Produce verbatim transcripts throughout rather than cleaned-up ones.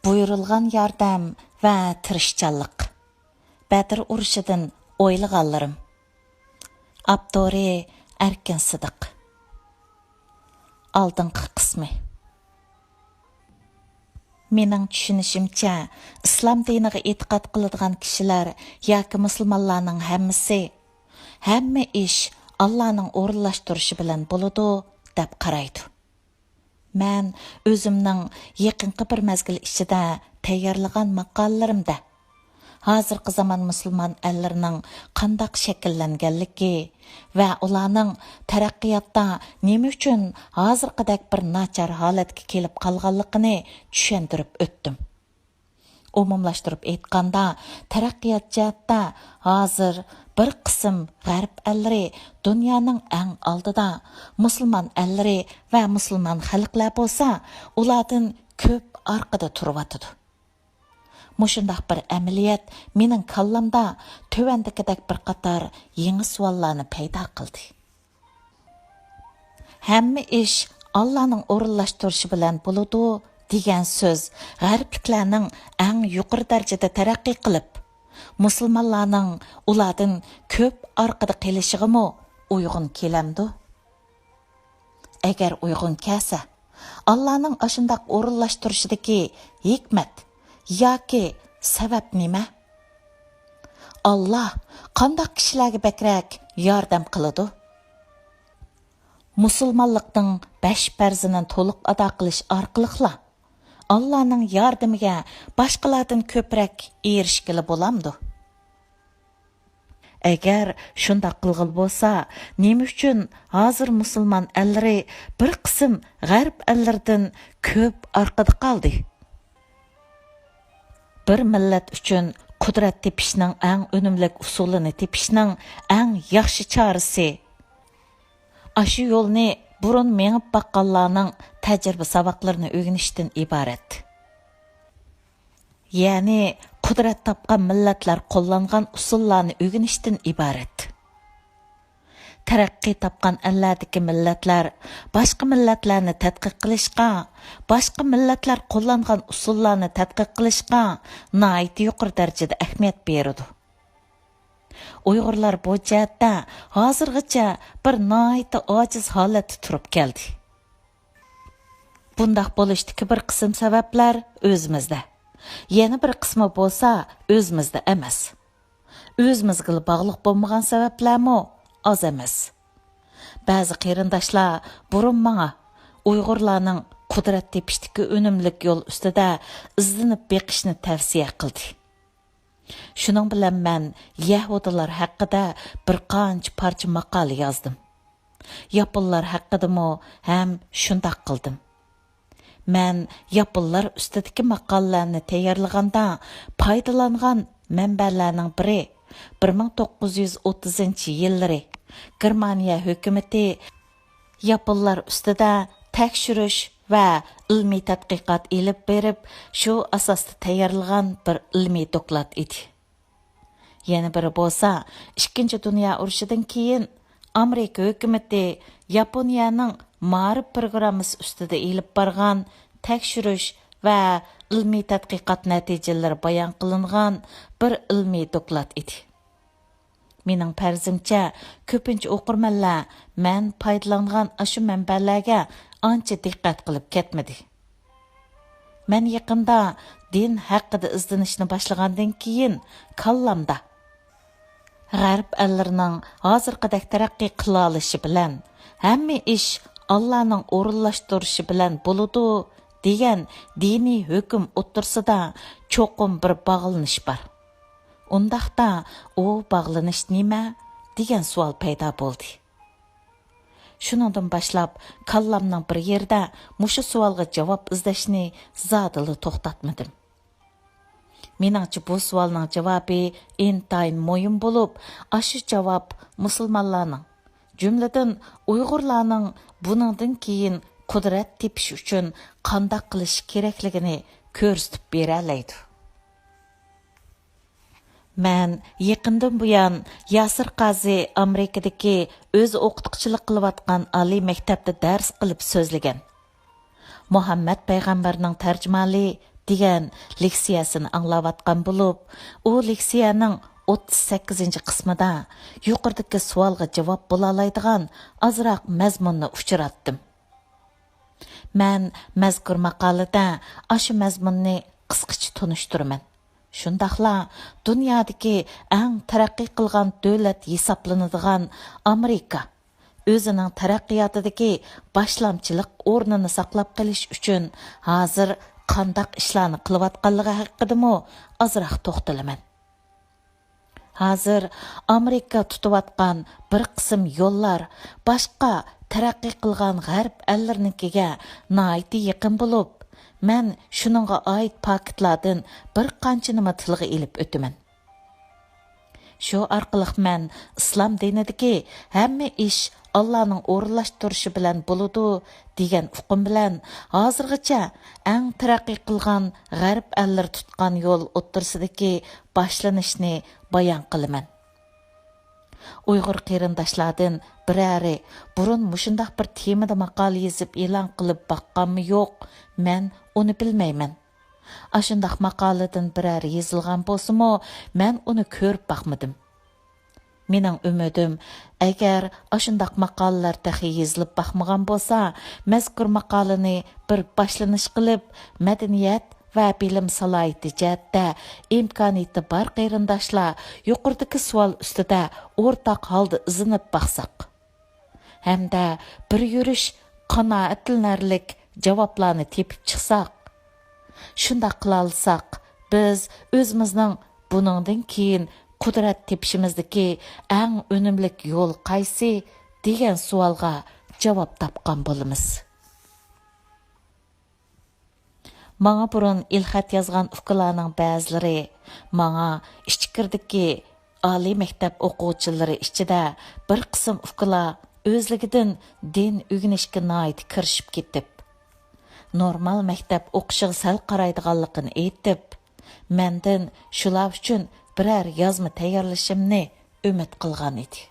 بۇيرۇلغان ياردەم ۋە تىرىشچانلىق. بەدىر ئۇرۇشىدىن ئويلىغانلىرىم. ئاپتورى: ئەركىن سىدىق. ئالدىنقى قىسمى. مېنىڭ چۈشىنىشىمچە، ئىسلام دىنىغا ئېتىقاد قىلىدىغان كىشىلەر ياكى مۇسۇلمانلارنىڭ ھەممىسى، ھەممە ئىش ئاللانىڭ ئورۇنلاشتۇرۇشى بىلەن بولىدۇ، دەپ قارايدۇ. مەن ئۆزۈمنىڭ يېقىنقى بىر مەزگىل ئىچىدە تەييارلىغان ماقالىلىرىمدە، ھازىرقى زامان مۇسۇلمان ئەللىرىنىڭ قانداق شەكىللەنگەنلىكى ۋە ئۇلارنىڭ تەرەققىياتتا نېمە ئۈچۈن ھازىرقىدەك بىر ناچار ھالەتكە كېلىپ قالغانلىقىنى چۈشەندۈرۈپ ئۆتتۈم. ئومۇملاشتۇرۇپ ئېيتقاندا، تەرەققىيات جەھەتتە ھازىر بىر قىسىم غەرب ئەللىرى دۇنيانىڭ ئەڭ ئالدىدا، مۇسۇلمان ئەللىرى ۋە مۇسۇلمان خەلقلەر بولسا ئۇلاردىن كۆپ ئارقىدا تۇرۇۋاتىدۇ. مۇشۇنداق بىر ئەمەلىيەت مېنىڭ كاللامدا تۆۋەندىكىدەك بىر قاتار يېڭى سوئاللارنى پەيدا قىلدى. «ھەممە ئىش ئاللانىڭ ئورۇنلاشتۇرۇشى بىلەن بولىدۇ» دېگەن سۆز غەربلىكلەرنىڭ ئەڭ يۇقىرى دەرىجىدە تەرەققىي قىلىپ، مۇسۇلمانلارنىڭ ئۇلاردىن كۆپ ئارقىدا قېلىشىغىمۇ ئۇيغۇن كېلەمدۇ؟ ئەگەر ئۇيغۇن كەلسە، ئاللانىڭ ئاشۇنداق ئورۇنلاشتۇرۇشىدىكى ھېكمەت ياكى سەۋەب نېمە؟ ئاللا قانداق كىشىلەرگە بەكرەك ياردەم قىلىدۇ؟ مۇسۇلمانلىقنىڭ بەش پەرزىنى تولۇق ئادا قىلىش ئارقىلىقلا ئاللانىڭ ياردىمىگە باشقىلاردىن كۆپرەك ئېرىشكىلى بولامدۇ؟ ئەگەر شۇنداق قىلغىلى بولسا، نېمە ئۈچۈن ھازىر مۇسۇلمان ئەللىرى بىر قىسىم غەرب ئەللىرىدىن كۆپ ئارقىدا قالدى؟ بىر مىللەت ئۈچۈن قۇدرەت تېپىشنىڭ ئەڭ ئۈنۈملۈك ئۇسۇلىنى تېپىشنىڭ ئەڭ ياخشى چارىسى، ئاشۇ يولنى بۇرۇن مېڭىپ باققانلارنىڭ تەجرىبە ساۋاقلىرىنى ئۆگىنىشتىن ئىبارەت. يەنى قۇدرەت تاپقان مىللەتلەر قوللانغان ئۇسۇللارنى ئۆگىنىشتىن ئىبارەت. تەرەققىي تاپقان ئەللەردىكى مىللەتلەر باشقا مىللەتلەرنى تەتقىق قىلىشقا، باشقا مىللەتلەر قوللانغان ئۇسۇللارنى تەتقىق قىلىشقا ناھايىتى يۇقىرى دەرىجىدە ئەھمىيەت بېرىدۇ. ئۇيغۇرلار بۇ جەھەتتە ھازىرغىچە بىر ناھايىتى ئاجىز ھالەتتە تۇرۇپ كەلدى. بۇنداق بولۇشتىكى بىر قىسىم سەۋەبلەر ئۆزىمىزدە. يەنە بىر قىسمى بولسا ئۆزىمىزدە ئەمەس. ئۆزىمىزگىلا باغلىق بولمىغان سەۋەبلەرمۇ ئاز ئەمەس. بەزى قېرىنداشلار بۇرۇن ماڭا ئۇيغۇرلارنىڭ قۇدرەت تېپىشتىكى ئۈنۈملۈك يول ئۈستىدە ئىزدىنىپ بېقىشنى تەۋسىيە قىلدى. شۇنىڭ بىلەن مەن يەھۇدىيلار ھەققىدە بىر قانچە پارچە ماقالە يازدىم. ياپونلار ھەققىدىمۇ ھەم شۇنداق قىلدىم. مەن ياپونلار ئۈستىدىكى ماقالىلەرنى تەييارلىغاندا پايدىلانغان مەنبەلەرنىڭ بىرى، بىر مىڭ توققۇز يۈز ئوتتۇزىنچى يىللىرى گېرمانىيە ھۆكۈمىتى ياپونلار ئۈستىدە تەكشۈرۈش ۋە ئىلمىي تەتقىقات ئېلىپ بېرىپ، شۇ ئاساستا تەييارلىغان بىر ئىلمىي دوكلات ئىدى. يەنە بىرى بولسا، ئىككىنچى دۇنيا ئۇرۇشىدىن كېيىن ئامېرىكا ھۆكۈمىتى ياپونىيەنىڭ مائارىپ پروگراممىسى ئۈستىدە ئېلىپ بارغان تەكشۈرۈش ۋە ئىلمىي تەتقىقات نەتىجىلىرى بايان قىلىنغان بىر ئىلمىي دوكلات ئىدى. مېنىڭ پەرىزىمچە، كۆپىنچە ئوقۇرمەنلەر مەن پايدىلانغان ئاشۇ مەنبەلەرگە ئانچە دىققەت قىلىپ كەتمىدى. مەن يېقىندا دىن ھەققىدە ئىزدىنىشنى باشلىغاندىن كېيىن، كاللامدا غەرب ئەللىرىنىڭ ھازىرقىدەك تەرەققىي قىلالىشى بىلەن ھەممە ئىش ئاللانىڭ ئورۇنلاشتۇرۇشى بىلەن بولىدۇ دېگەن دىنىي ھۆكۈم ئوتتۇرىسىدا چوقۇم بىر باغلىنىش بار. ئۇنداقتا ئۇ باغلىنىش نېمە؟ دېگەن سوئال پەيدا بولدى. شۇنىڭدىن باشلاپ كاللامنىڭ بىر يېرىدە مۇشۇ سوئالغا جاۋاب ئىزدەشنى زادىلا توختاتمىدىم. مېنىڭچە بۇ سوئالنىڭ جاۋابى ئىنتايىن مۇھىم بولۇپ، ئاشۇ جاۋاب مۇسۇلمانلارنىڭ، جۈملىدىن ئۇيغۇرلارنىڭ بۇنىڭدىن كېيىن قۇدرەت تېپىش ئۈچۈن قانداق قىلىشى كېرەكلىكىنى كۆرسىتىپ بېرەلەيدۇ. مەن يېقىندىن بۇيان ياسىر قازى ئامېرىكىدىكى ئۆزى ئوقۇتقۇچىلىق قىلىۋاتقان ئالىي مەكتەپتە دەرس قىلىپ سۆزلىگەن. مۇھەممەد پەيغەمبەرنىڭ تەرجىمانى دېگەن لېكسىيەسىنى ئاڭلاۋاتقان بولۇپ، ئۇ لېكسىيەنىڭ ئوتتۇز سەككىزىنچى قىسمىدا يۇقىرىدىكى سوئالغا جاۋاب بولالايدىغان ئازراق مەزمۇننى ئۇچراتتىم. مەن مەزكۇر ماقالىدە ئاشۇ مەزمۇننى قىسقىچە تونۇشتۇرىمەن. شۇنداقلا دۇنيادىكى ئەڭ تەرەققىي قىلغان دۆلەت ھېسابلىنىدىغان ئامېرىكا ئۆزىنىڭ تەرەققىياتىدىكى باشلامچىلىق ئورنىنى ساقلاپ قېلىش ئۈچۈن ھازىر قانداق ئىشلارنى قىلىۋاتقانلىقى ھەققىدىمۇ ئازراق توختىلىمەن. ھازىر ئامېرىكا تۇتۇۋاتقان بىر قىسىم يوللار باشقا تەرەققىي قىلغان غەرب ئەللىرىنىڭكىگە ناھايىتى يېقىن بولۇپ، مەن شۇنىڭغا ئائىت پاكىتلاردىن بىر قانچىنىمۇ تىلغا ئېلىپ ئۆتىمەن. شۇ ئارقىلىق مەن ئىسلام دىنىدىكى ھەممە ئىش ئاللانىڭ ئورۇنلاشتۇرۇشى بىلەن بولىدۇ دېگەن ئۇقۇم بىلەن ھازىرغىچە ئەڭ تەرەققىي قىلغان غەرب ئەللىرى تۇتقان يول ئوتتۇرىسىدىكى باشلىنىشنى بايان قىلىمەن. ئۇيغۇر قېرىنداشلاردىن بىرەرى بۇرۇن مۇشۇنداق بىر تېمىدا ماقالە يېزىپ ئېلان قىلىپ باققانمۇ يوق، مەن ئۇنى بىلمەيمەن. ئاشۇنداق ماقالىدىن بىرەر يېزىلغان بولسىمۇ، مەن ئۇنى كۆرۈپ باقمىدىم. مېنىڭ ئۈمىدىم، ئەگەر ئاشۇنداق ماقالىلەر تېخى يېزىلىپ باقمىغان بولسا، مەزكۇر ماقالىنى بىر باشلىنىش قىلىپ، مەدەنىيەت ۋە بىلىم سالاھىيىتى جەھەتتە ئىمكانىيىتى بار قېرىنداشلار يۇقىرىدىكى سوئال ئۈستىدە ئورتاق ھالدا ئىزدىنىپ باقساق. ھەمدە بىر يۈرۈش قانائەتلىنەرلىك جاۋابلارنى تېپىپ چىقساق، شۇنداق قىلالىساق، بىز ئۆزىمىزنىڭ بۇنىڭدىن كېيىن قۇدرەت تېپىشىمىزدىكى ئەڭ ئۈنۈملۈك يول قايسى دېگەن سوئالغا جاۋاب تاپقان بولىمىز. ماڭا بۇرۇن ئېلخەت يازغان ئۇكىلارنىڭ بەزىلىرى ماڭا ئىچكىرىدىكى ئالىي مەكتەپ ئوقۇغۇچىلىرى ئىچىدە بىر قىسىم ئۇكىلار ئۆزلۈكىدىن دىن ئۆگىنىشكە ناھايىتى كىرىشىپ كېتىپ، نورمال مەكتەپ ئوقۇشىغا سەل قارايدىغانلىقىنى ئېيتىپ، مەندىن شۇلار ئۈچۈن بىرەر يازما تەييارلىشىمنى ئۈمىد قىلغان ئىدى.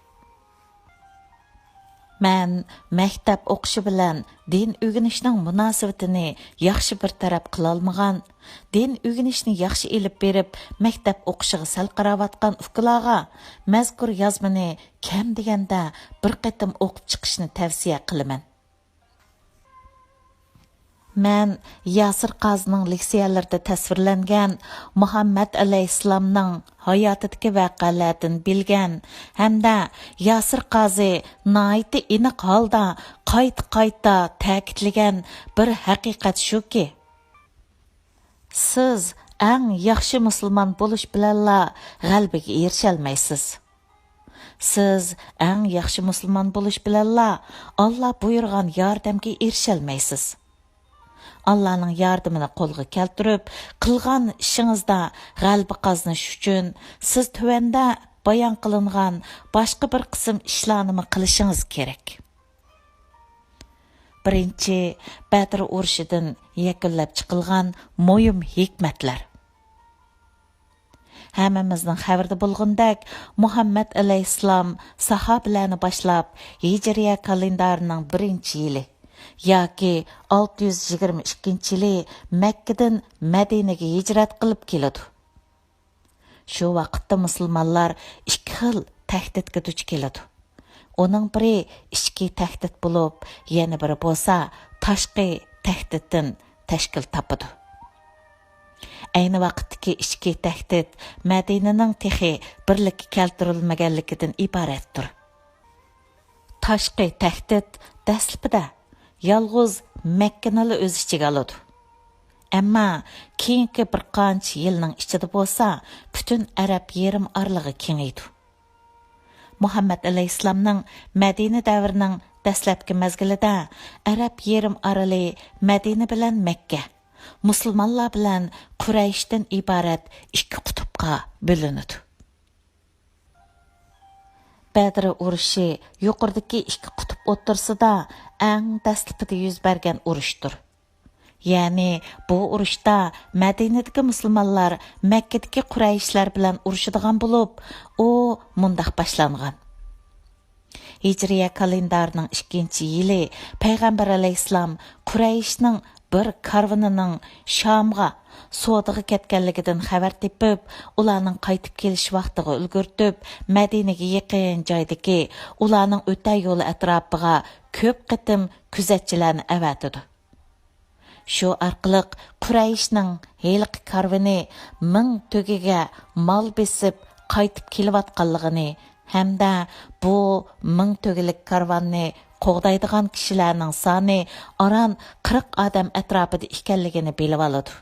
مەن مەكتەپ ئوقۇشى بىلەن دىن ئۆگىنىشنىڭ مۇناسىۋىتىنى ياخشى بىر تەرەپ قىلالمىغان، دىن ئۆگىنىشنى ياخشى ئېلىپ بېرىپ، مەكتەپ ئوقۇشىغا سەل قاراۋاتقان ئۇكىلارغا مەزكۇر يازمىنى كەم دېگەندە بىر قېتىم ئوقۇپ چىقىشنى تەۋسىيە قىلىمەن. مەن ياسىر قازىنىڭ لېكسىيەلىرىدە تەسۋىرلەنگەن مۇھەممەد ئەلەيھىسسالامنىڭ ھاياتىدىكى ۋەقەلەردىن بىلگەن ھەمدە ياسىر قازى ناھايىتى ئېنىق ھالدا قايتا-قايتا تەكىتلىگەن بىر ھەقىقەت شۇكى، سىز ئەڭ ياخشى مۇسۇلمان بولۇش بىلەنلا غەلىبىگە ئېرىشەلمەيسىز. سىز ئەڭ ياخشى مۇسۇلمان بولۇش بىلەنلا ئاللا بۇيرۇغان ياردەمگە ئېرىشەلمەيسىز. ئاللانىڭ ياردىمىنى قولغا كەلتۈرۈپ، قىلغان ئىشىڭىزدا غەلىبە قازىنىش ئۈچۈن سىز تۆۋەندە بايان قىلىنغان باشقا بىر قىسىم ئىشلارنىمۇ قىلىشىڭىز كېرەك. بىرىنچى، بەدر ئۇرۇشىدىن يەكۈنلەپ چىقىلغان مۇھىم ھېكمەتلەر. ھەممىمىزنىڭ خەۋىرىدە بولغىنىدەك، مۇھەممەد ئەلەيھىسسالام ساھابىلەرنى باشلاپ، ھىجرىيە كالېندارىنىڭ بىرىنچى يىلى ياكى ئالتە يۈز يىگىرمە ئىككىنچى يىلى مەككىدىن مەدىنىگە ھىجرەت قىلىپ كېلىدۇ. شۇ ۋاقىتتا مۇسۇلمانلار ئىككى خىل تەھدىتكە دۇچ كېلىدۇ. ئۇنىڭ بىرى ئىچكى تەھدىت بولۇپ، يەنە بىرى بولسا تاشقى تەھدىتتىن تەشكىل تاپىدۇ. ئەينى ۋاقىتتىكى ئىچكى تەھدىت مەدىنىنىڭ تېخى بىرلىككە كەلتۈرۈلمىگەنلىكىدىن ئىبارەتتۇر. تاشقى تەھدىت دەسلىپىدە يالغۇز مەككىنىلا ئۆز ئىچىگە ئالىدۇ. ئەمما كېيىنكى بىر قانچە يىلنىڭ ئىچىدە بولسا پۈتۈن ئەرەب يېرىم ئارىلىغا كېڭىيىدۇ. مۇھەممەد ئەلەيھىسسالامنىڭ مەدىنە دەۋرىنىڭ دەسلەپكى مەزگىلىدە ئەرەب يېرىم ئارىلى مەدىنە بىلەن مەككە، مۇسۇلمانلار بىلەن قۇرەيشتىن ئىبارەت ئىككى قۇتۇپقا بۆلۈنىدۇ. بەدر ئۇرۇشى يۇقىرىدىكى ئىككى قۇتۇپ ئوتتۇرىسىدا ئەڭ دەسلىپىدە يۈز بەرگەن ئۇرۇشتۇر. يەنى بۇ ئۇرۇشتا مەدىنىدىكى مۇسۇلمانلار مەككىدىكى قۇرەيشلەر بىلەن ئۇرۇشىدىغان بولۇپ، ئۇ مۇنداق باشلانغان. ھىجرىيە كالېندارىنىڭ ئىككىنچى يىلى پەيغەمبەر ئەلەيھىسسالام قۇرەيشنىڭ بىر كارۋىنىنىڭ شامغا سودىغا كەتكەنلىكىدىن خەۋەر تېپىپ، ئۇلارنىڭ قايتىپ كېلىش ۋاقتىغا ئۈلگۈرتۈپ، مەدىنىگە يېقىن جايدىكى ئۇلارنىڭ ئۆتەر يولى ئەتراپىغا كۆپ قېتىم كۆزەتچىلەرنى ئەۋەتىدۇ. شۇ ئارقىلىق قۇرەيشنىڭ ھېلىقى كارۋىنى مىڭ تۆگىگە مال بېسىپ قايتىپ كېلىۋاتقانلىقىنى ھەمدە بۇ مىڭ تۆگىلىك كارۋاننى قوغدايدىغان كىشىلەرنىڭ سانى ئاران قىرىق ئادەم ئەتراپىدا ئىكەنلىكىنى بىلىۋالىدۇ.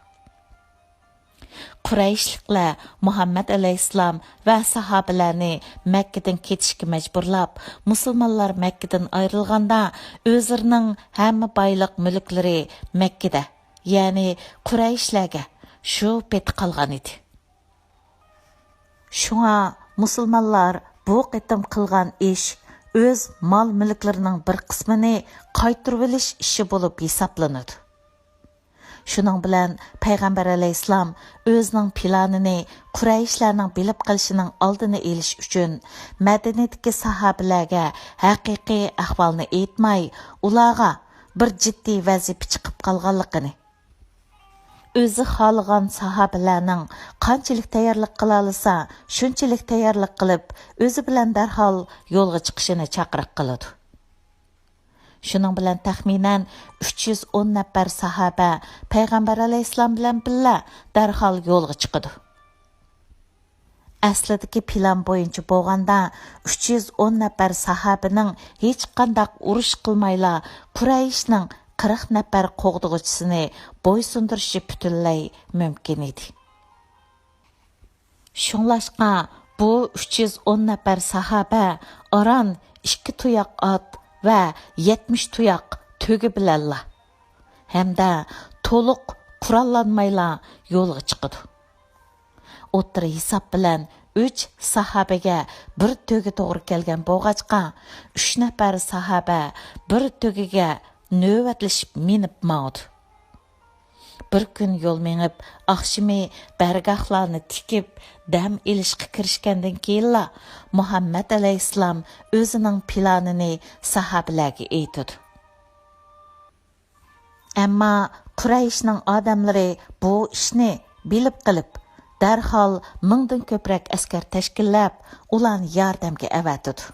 قۇرەيشلىكلەر مۇھەممەد ئەلەيھىسسالام ۋە ساھابىلەرنى مەككىدىن كېتىشكە مەجبۇرلاپ، مۇسۇلمانلار مەككىدىن ئايرىلغاندا، ئۆزلىرىنىڭ ھەممە بايلىق مۈلۈكلىرى مەككىدە، يەنى قۇرەيشلەرگە شۇ پېتى قالغان ئىدى. شۇڭا مۇسۇلمانلار بۇ قېتىم قىلغان ئىش ئۆز مال-مۈلۈكلىرىنىڭ بىر قىسمىنى قايتۇرۇۋېلىش ئىشى بولۇپ ھېسابلىنىدۇ. شۇنىڭ بىلەن پەيغەمبەر ئەلەيھىسسالام ئۆزىنىڭ پىلانىنى قۇرەيشلەرنىڭ بىلىپ قېلىشىنىڭ ئالدىنى ئېلىش ئۈچۈن، مەدىنىدىكى ساھابىلەرگە ھەقىقىي ئەھۋالنى ئېيتماي، ئۇلارغا بىر جىددىي ۋەزىپە چىقىپ قالغانلىقىنى، ئۆزى خالىغان ساھابىلەرنىڭ قانچىلىك تەييارلىق قىلالىسا، شۇنچىلىك تەييارلىق قىلىپ، ئۆزى بىلەن دەرھال يولغا چىقىشىنى چاقىرىق قىلىدۇ. شۇنىڭ بىلەن تەخمىنەن ئۈچ يۈز ئون نەپەر ساھابە پەيغەمبەر ئەلەيھىسسالام بىلەن بىللە دەرھال يولغا چىقىدۇ. ئەسلىدىكى پىلان بويىچە بولغاندا، ئۈچ يۈز ئون نەپەر ساھابىنىڭ ھېچقانداق ئۇرۇش قىلمايلا قۇرەيشنىڭ قىرىق نەپەر قوغدىغۇچىسىنى بويسۇندۇرۇشى پۈتۈنلەي مۇمكىن ئىدى. شۇڭلاشقا بۇ ئۈچ يۈز ئون نەپەر ساھابە ئاران ئىككى تۇياق ئات ۋە يەتمىش تۇياق تۆگە بىلەنلا ھەمدە تولۇق قوراللانمايلا يولغا چىقىدۇ. ئوتتۇرا ھېساب بىلەن ئۈچ ساھابىگە بىر تۆگە توغرا كەلگەن بولغاچقا، ئۈچ نەپەر ساھابە بىر تۆگىگە نۆۋەتلىشىپ مىنىپ ماڭىدۇ. بىر كۈن يول مېڭىپ، ئاخشىمى بارگاھلارنى تىكىپ، دەم ئېلىشقا كىرىشكەندىن كېيىنلا، مۇھەممەد ئەلەيھىسسالام ئۆزىنىڭ پىلانىنى ساھابىلەرگە ئېيتىدۇ. ئەمما قۇرەيشنىڭ ئادەملىرى بۇ ئىشنى بىلىپ قېلىپ، دەرھال مىڭدىن كۆپرەك ئەسكەر تەشكىللەپ، ئۇلارنى ياردەمگە ئەۋەتىدۇ.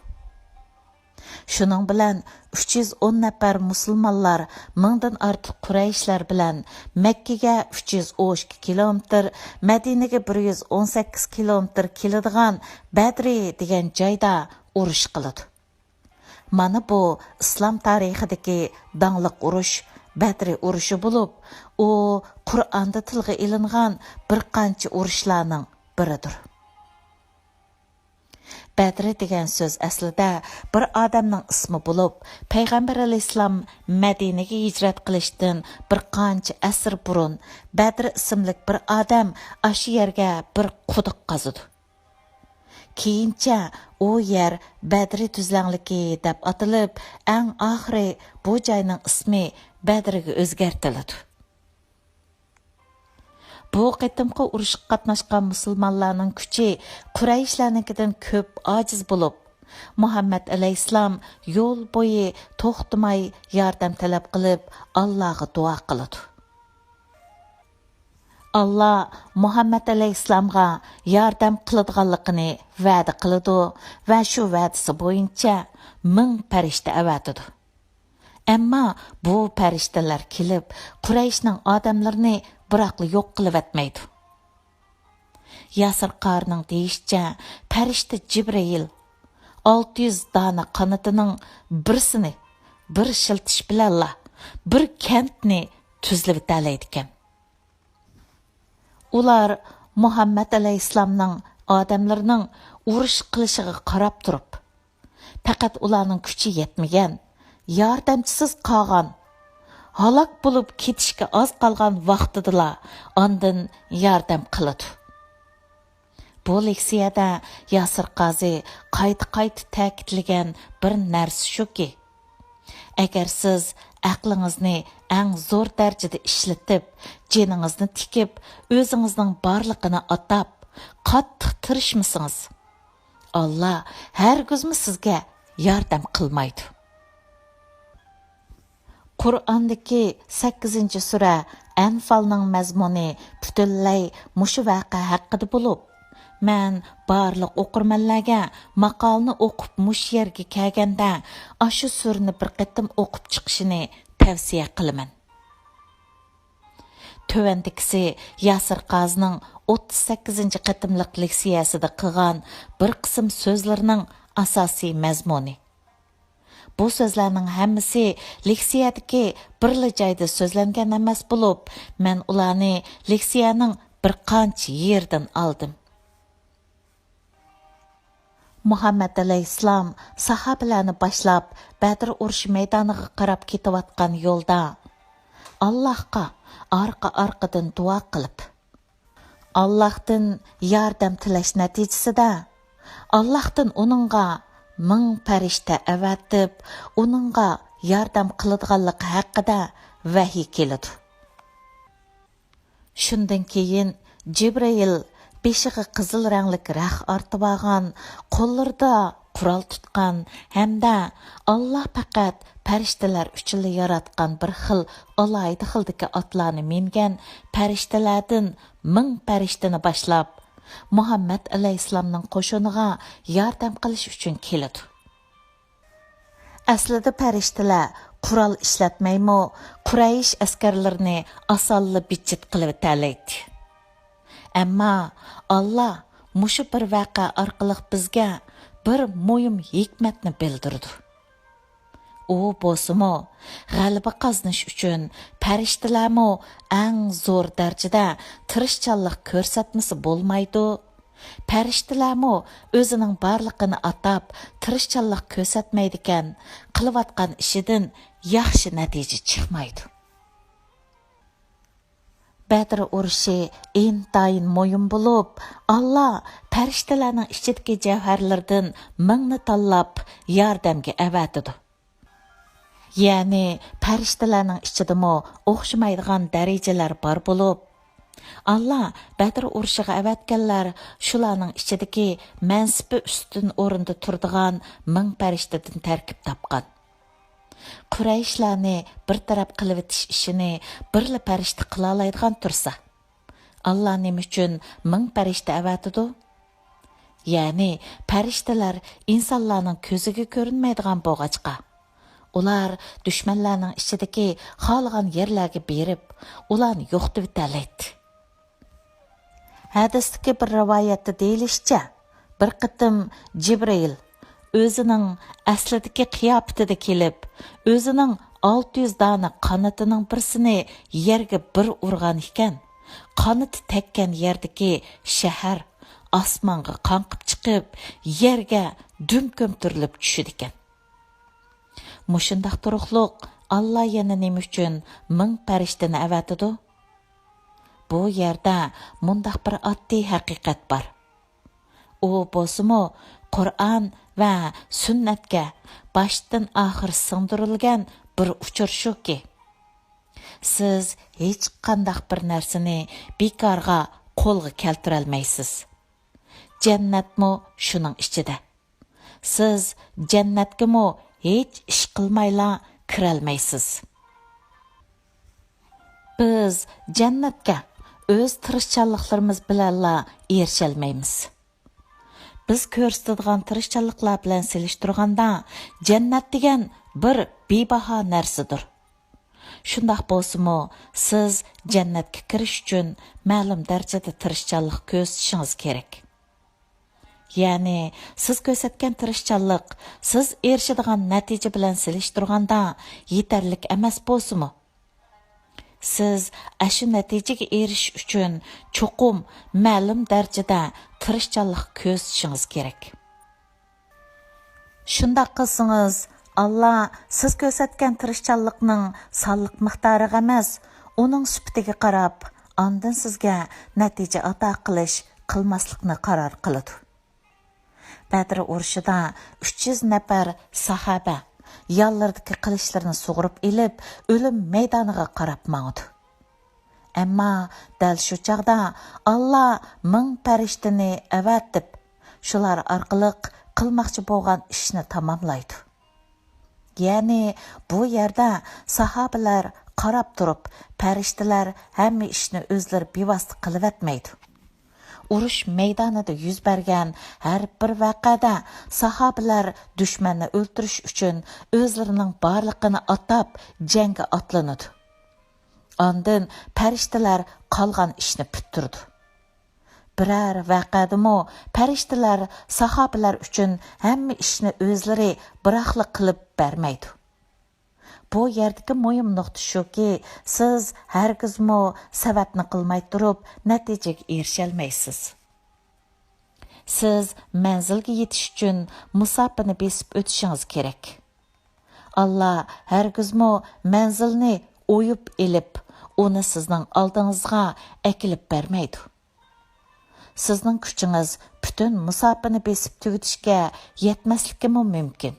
شۇنىڭ بىلەن ئۈچ يۈز ئون نەپەر مۇسۇلمانلار مىڭدىن ئارتۇق قۇرەيشلەر بىلەن مەككىگە ئۈچ يۈز ئون ئىككى كىلومېتىر، مەدىنىگە بىر يۈز ئون سەككىز كىلومېتىر كېلىدىغان بەدرى دېگەن جايدا ئۇرۇش قىلىدۇ. مانا بۇ ئىسلام تارىخىدىكى داڭلىق ئۇرۇش بەدرى ئۇرۇشى بولۇپ، ئۇ قۇرئاندا تىلغا ئېلىنغان بىر قانچە ئۇرۇشلارنىڭ بىرىدۇر. بەدرى دېگەن سۆز ئەسلىدە بىر ئادەمنىڭ ئىسمى بولۇپ، پەيغەمبەر ئەلەيھىسسالام مەدىنىگە ھىجرەت قىلىشتىن بىر قانچە ئەسىر بۇرۇن بەدرى ئىسىملىك بىر ئادەم ئاشۇ يەرگە بىر قۇدۇق قازىدۇ. كېيىنچە ئۇ يەر بەدرى تۈزلەڭلىكى دەپ ئاتىلىپ، ئەڭ ئاخىرى بۇ جاينىڭ ئىسمى بەدرىگە ئۆزگەرتىلىدۇ. بۇ قېتىمقى ئۇرۇشقا قاتناشقان مۇسۇلمانلارنىڭ كۈچى قۇرەيشلەرنىڭكىدىن كۆپ ئاجىز بولۇپ، مۇھەممەد ئەلەيھىسسالام يول بويى توختىماي ياردەم تەلەپ قىلىپ، ئاللاغا دۇئا قىلىدۇ. ئاللا مۇھەممەد ئەلەيھىسسالامغا ياردەم قىلىدىغانلىقىنى ۋەدە قىلىدۇ ۋە شۇ ۋەدىسى بويىچە مىڭ پەرىشتە ئەۋەتىدۇ. ئەمما بۇ پەرىشتىلەر كېلىپ، قۇرەيشنىڭ ئادەملىرىنى بىراقلا يوق قىلىۋەتمەيدۇ. ياسىر قارىنىڭ دېيىشىچە، پەرىشتە جىبرىئىل ئالتە يۈز دانە قانىتىنىڭ بىرسىنى بىر شىلتىش بىلەنلا بىر كەنتنى تۈزلىۋېتەلەيدىكەن. ئۇلار مۇھەممەد ئەلەيھىسسالامنىڭ ئادەملىرىنىڭ ئۇرۇش قىلىشىغا قاراپ تۇرۇپ، پەقەت ئۇلارنىڭ كۈچى يەتمىگەن، ياردەمچىسىز قالغان، ھالاك بولۇپ كېتىشكە ئاز قالغان ۋاقتىدىلا ئاندىن ياردەم قىلىدۇ. بۇ لېكسىيەدە ياسىر قازى قايتا-قايتا تەكىتلىگەن بىر نەرسە شۇكى، ئەگەر سىز ئەقلىڭىزنى ئەڭ زور دەرىجىدە ئىشلىتىپ، جېنىڭىزنى تىكىپ، ئۆزىڭىزنىڭ بارلىقىنى ئاتاپ، قاتتىق تىرىشمىسىڭىز، ئاللا ھەرگىزمۇ سىزگە ياردەم قىلمايدۇ. قۇرئاندىكى سەككىزىنچى سۈرە ئەنفالنىڭ مەزمۇنى پۈتۈنلەي مۇشۇ ۋەقە ھەققىدە بولۇپ، مەن بارلىق ئوقۇرمەنلەرگە ماقالىنى ئوقۇپ مۇشۇ يەرگە كەلگەندە ئاشۇ سۈرىنى بىر قېتىم ئوقۇپ چىقىشىنى تەۋسىيە قىلىمەن. تۆۋەندىكىسى ياسىر قازىنىڭ ئوتتۇز سەككىزىنچى قېتىملىق لېكسىيەسىدە قىلغان بىر قىسىم سۆزلىرىنىڭ ئاساسىي مەزمۇنى. بۇ سۆزلەرنىڭ ھەممىسى لېكسىيەدىكى بىرلا جايدا سۆزلەنگەن ئەمەس بولۇپ، مەن ئۇلارنى لېكسىيەنىڭ بىر قانچە يېرىدىن ئالدىم. مۇھەممەد ئەلەيھىسسالام ساھابىلەرنى باشلاپ بەدر ئۇرۇشى مەيدانىغا قاراپ كېتىۋاتقان يولدا، ئاللاھقا ئارقا-ئارقىدىن دۇئا قىلىپ، ئاللاھتىن ياردەم تىلەش نەتىجىسىدە، ئاللاھتىن ئۇنىڭغا مىڭ پەرىشتە ئەۋەتىپ، ئۇنىڭغا ياردەم قىلىدىغانلىقى ھەققىدە ۋەھىي كېلىدۇ. شۇندىن كېيىن جىبرىئىل بېشىغا قىزىل رەڭلىك رەخ ئارتىۋالغان، قوللىرىدا قورال تۇتقان ھەمدە ئاللا پەقەت پەرىشتىلەر ئۈچۈنلا ياراتقان بىر خىل ئالاھىدە خىلدىكى ئاتلارنى مىنگەن پەرىشتىلەردىن مىڭ پەرىشتىنى باشلاپ، مۇھەممەد ئەلەيھىسسالامنىڭ قوشۇنىغا ياردەم قىلىش ئۈچۈن كېلىدۇ. ئەسلىدە پەرىشتىلەر قورال ئىشلەتمەيمۇ، قۇرەيش ئەسكەرلىرىنى ئاسانلا بىتچىت قىلىۋېتەلەيتتى. ئەمما ئاللا مۇشۇ بىر ۋەقە ئارقىلىق بىزگە بىر مۇھىم ھېكمەتنى بىلدۈرىدۇ. ئۇ بولسىمۇ، غەلىبە قازىنىش ئۈچۈن پەرىشتىلەرمۇ ئەڭ زور دەرىجىدە تىرىشچانلىق كۆرسەتمىسە بولمايدۇ. پەرىشتىلەرمۇ ئۆزىنىڭ بارلىقىنى ئاتاپ، تىرىشچانلىق كۆرسەتمەيدىكەن، قىلىۋاتقان ئىشىدىن ياخشى نەتىجە چىقمايدۇ. بەدر ئۇرۇشى ئىنتايىن مۇھىم بولۇپ، ئاللا پەرىشتىلەرنىڭ ئىچىدىكى جەۋھەرلىرىدىن مىڭنى تاللاپ ياردەمگە ئەۋەتىدۇ. يەنى پەرىشتىلەرنىڭ ئىچىدىمۇ ئوخشىمايدىغان دەرىجىلەر بار بولۇپ، ئاللا بەدر ئۇرۇشىغا ئەۋەتكەنلەر شۇلارنىڭ ئىچىدىكى مەنسىپى ئۈستۈن ئورۇندا تۇرىدىغان مىڭ پەرىشتىدىن تەركىب تاپقان. قۇرەيشلەرنى بىر تەرەپ قىلىۋېتىش ئىشىنى بىرلا پەرىشتە قىلالايدىغان تۇرسا، ئاللا نېمە ئۈچۈن مىڭ پەرىشتە ئەۋەتىدۇ؟ يەنى پەرىشتىلەر ئىنسانلارنىڭ كۆزىگە كۆرۈنمەيدىغان بولغاچقا، ئۇلار دۈشمەنلەرنىڭ ئىچىدىكى خالىغان يەرلەرگە بېرىپ، ئۇلارنى يوقىتىۋېتەلەيتتى. ھەدىستىكى بىر رىۋايەتتە دېيىلىشىچە، بىر قېتىم جىبرىئىل ئۆزىنىڭ ئەسلىدىكى قىياپىتىدە كېلىپ، ئۆزىنىڭ ئالتە يۈز دانە قانىتىنىڭ بىرسىنى يەرگە بىر ئۇرغان ئىكەن، قانىتى تەگكەن يەردىكى شەھەر ئاسمانغا قاڭقىپ چىقىپ، يەرگە دۈم كۆمتۈرۈلۈپ چۈشىدىكەن. مۇشۇنداق تۇرۇقلۇق ئاللا يەنە نېمە ئۈچۈن مىڭ پەرىشتىنى ئەۋەتىدۇ؟ بۇ يەردە مۇنداق بىر ئاددىي ھەقىقەت بار. ئۇ بولسىمۇ قۇرئان ۋە سۈننەتكە باشتىن ئاخىر سىڭدۈرۈلگەن بىر ئۇچۇر شۇكى، سىز ھېچقانداق بىر نەرسىنى بىكارغا قولغا كەلتۈرەلمەيسىز. جەننەتمۇ شۇنىڭ ئىچىدە. سىز جەننەتكىمۇ ھېچ ئىش قىلمايلا كىرەلمەيسىز. بىز جەننەتكە ئۆز تىرىشچانلىقلىرىمىز بىلەنلا ئېرىشەلمەيمىز. بىز كۆرسىتىدىغان تىرىشچانلىقلار بىلەن سېلىشتۇرغاندا، جەننەت دېگەن بىر بىباھا نەرسىدۇر. شۇنداق بولسىمۇ، سىز جەننەتكە كىرىش ئۈچۈن مەلۇم دەرىجىدە تىرىشچانلىق كۆرسىتىشىڭىز كېرەك. يەنى، سىز كۆرسەتكەن تىرىشچانلىق سىز ئېرىشىدىغان نەتىجە بىلەن سېلىشتۇرغاندا يېتەرلىك ئەمەس بولسىمۇ، سىز ئاشۇ نەتىجىگە ئېرىشىش ئۈچۈن چوقۇم مەلۇم دەرىجىدە تىرىشچانلىق كۆرسىتىشىڭىز كېرەك. شۇنداق قىلسىڭىز، ئاللا سىز كۆرسەتكەن تىرىشچانلىقنىڭ سانلىق مىقدارىغا ئەمەس، ئۇنىڭ سۈپىتىگە قاراپ، ئاندىن سىزگە نەتىجە ئاتا قىلىش، قىلماسلىقنى قارار قىلىدۇ. بەدر ئۇرۇشىدا ئۈچ يۈز نەپەر ساھابە يانلىرىدىكى قىلىچلىرىنى سۇغۇرۇپ ئېلىپ، ئۆلۈم مەيدانىغا قاراپ ماڭىدۇ. ئەمما دەل شۇ چاغدا ئاللا مىڭ پەرىشتىنى ئەۋەتىپ، شۇلار ئارقىلىق قىلماقچى بولغان ئىشنى تاماملايدۇ. يەنى بۇ يەردە ساھابىلەر قاراپ تۇرۇپ، پەرىشتىلەر ھەممە ئىشنى ئۆزلىرى بىۋاسىتە قىلىۋەتمەيدۇ. ئۇرۇش مەيدانىدا يۈز بەرگەن ھەر بىر ۋەقەدە ساھابىلەر دۈشمەننى ئۆلتۈرۈش ئۈچۈن ئۆزلىرىنىڭ بارلىقىنى ئاتاپ جەڭگە ئاتلىنىدۇ. ئاندىن پەرىشتىلەر قالغان ئىشنى پۈتتۈرىدۇ. بىرەر ۋەقەدىمۇ پەرىشتىلەر ساھابىلەر ئۈچۈن ھەممە ئىشنى ئۆزلىرى بىراقلا قىلىپ بەرمەيدۇ. بۇ يەردىكى مۇھىم نۇقتا شۇكى، سىز ھەرگىزمۇ سەۋەبنى قىلماي تۇرۇپ نەتىجىگە ئېرىشەلمەيسىز. سىز مەنزىلگە يېتىش ئۈچۈن مۇساپىنى بېسىپ ئۆتۈشىڭىز كېرەك. ئاللا ھەرگىزمۇ مەنزىلنى ئويۇپ ئېلىپ، ئۇنى سىزنىڭ ئالدىڭىزغا ئەكېلىپ بەرمەيدۇ. سىزنىڭ كۈچىڭىز پۈتۈن مۇساپىنى بېسىپ تۈگىتىشكە يەتمەسلىكىمۇ مۇمكىن.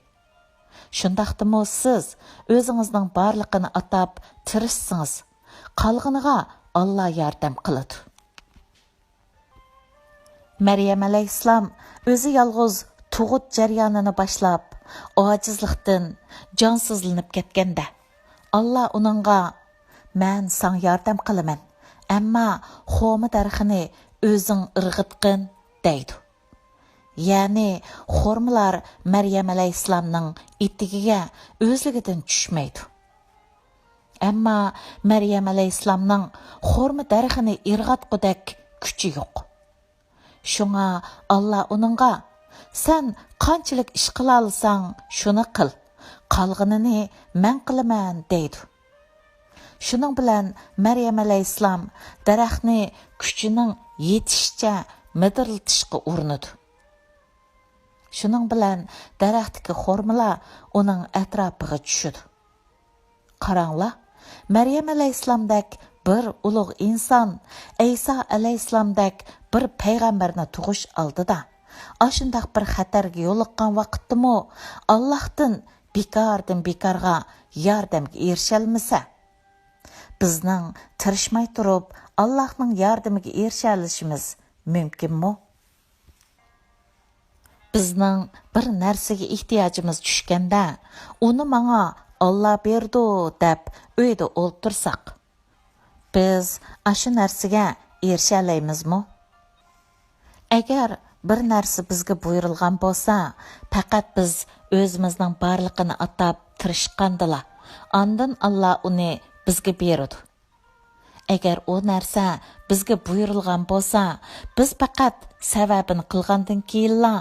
شۇنداقتىمۇ سىز ئۆزىڭىزنىڭ بارلىقىنى ئاتاپ تىرىشسىڭىز، قالغىنىغا ئاللا ياردەم قىلىدۇ. مەريەم ئەلەيھىسسالام ئۆزى يالغۇز تۇغۇت جەريانىنى باشلاپ، ئاجىزلىقتىن جانسىزلىنىپ كەتكەندە، ئاللا ئۇنىڭغا، «مەن ساڭا ياردەم قىلىمەن، ئەمما خورما دەرىخىنى ئۆزۈڭ ئىرغىتقىن» دەيدۇ. يەنى خورمىلار مەريەم ئەلەيھىسسالامنىڭ ئېتىكىگە ئۆزلۈكىدىن چۈشمەيدۇ. ئەمما مەريەم ئەلەيھىسسالامنىڭ خورما دەرىخىنى ئىرغاتقۇدەك كۈچى يوق. شۇڭا ئاللا ئۇنىڭغا، «سەن قانچىلىك ئىش قىلالىساڭ، شۇنى قىل، قالغىنىنى مەن قىلىمەن» دەيدۇ. شۇنىڭ بىلەن مەريەم ئەلەيھىسسالام دەرەخنى كۈچىنىڭ يېتىشىچە مىدىرلىتىشقا ئۇرۇنىدۇ. شۇنىڭ بىلەن دەرەختىكى خورمىلار ئۇنىڭ ئەتراپىغا چۈشىدۇ. قاراڭلار، مەريەم ئەلەيھىسسالامدەك بىر ئۇلۇغ ئىنسان، ئەيسا ئەلەيھىسسالامدەك بىر پەيغەمبەرنى تۇغۇش ئالدىدا ئاشۇنداق بىر خەتەرگە يولۇققان ۋاقىتتىمۇ ئاللاھتىن بىكاردىن بىكارغا ياردەمگە ئېرىشەلمىسە، بىزنىڭ تىرىشماي تۇرۇپ ئاللاھنىڭ ياردىمىگە ئېرىشەلىشىمىز مۇمكىنمۇ؟ بىزنىڭ بىر نەرسىگە ئېھتىياجىمىز چۈشكەندە، «ئۇنى ماڭا ئاللا بېرىدۇ» دەپ ئۆيدە ئولتۇرساق، بىز ئاشۇ نەرسىگە ئېرىشەلەيمىزمۇ؟ ئەگەر بىر نەرسە بىزگە بۇيرۇلغان بولسا، پەقەت بىز ئۆزىمىزنىڭ بارلىقىنى ئاتاپ تىرىشقاندىلا، ئاندىن ئاللا ئۇنى بىزگە بېرىدۇ. ئەگەر ئۇ نەرسە بىزگە بۇيرۇلغان بولسا، بىز پەقەت سەۋەبىنى قىلغاندىن كېيىنلا،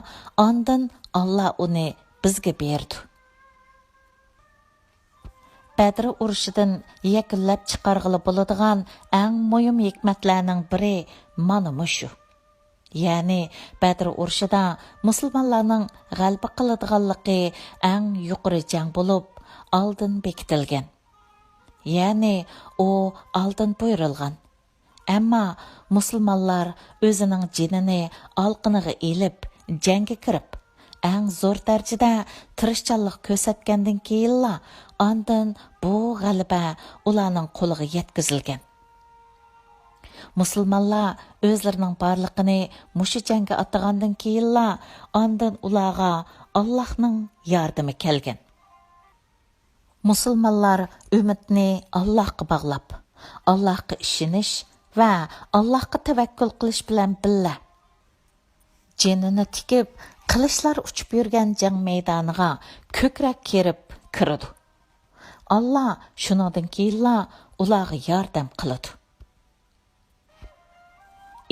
ئاندىن ئاللا ئۇنى بىزگە بېرىدۇ. بەدر ئۇرۇشىدىن يەكۈنلەپ چىقارغىلى بولىدىغان ئەڭ مۇھىم ھېكمەتلەرنىڭ بىرى مانا مۇشۇ. يەنى بەدر ئۇرۇشىدا مۇسۇلمانلارنىڭ غەلىبە قىلىدىغانلىقى ئەڭ يۇقىرى جەڭ بولۇپ، ئالدىن بېكىتىلگەن. يەنى ئۇ ئالدىن بۇيرۇلغان. ئەمما مۇسۇلمانلار ئۆزىنىڭ جېنىنى ئالقىنىغا ئېلىپ، جەڭگە كىرىپ، ئەڭ زور دەرىجىدە تىرىشچانلىق كۆرسەتكەندىن كېيىنلا، ئاندىن بۇ غەلىبە ئۇلارنىڭ قولىغا يەتكۈزۈلگەن. مۇسۇلمانلار ئۆزلىرىنىڭ بارلىقىنى مۇشۇ جەڭگە ئاتىغاندىن كېيىنلا، ئاندىن ئۇلارغا ئاللاھنىڭ ياردىمى كەلگەن. مۇسۇلمانلار ئۈمىدىنى ئاللاھقا باغلاپ، ئاللاھقا ئىشىنىش ۋە ئاللاھقا تەۋەككۈل قىلىش بىلەن بىللە، جېنىنى تىكىپ، قىلىچلار ئۇچۇپ يۈرگەن جەڭ مەيدانىغا كۆكرەك كېرىپ كىرىدۇ. ئاللا شۇنىڭدىن كېيىنلا ئۇلارغا ياردەم قىلىدۇ.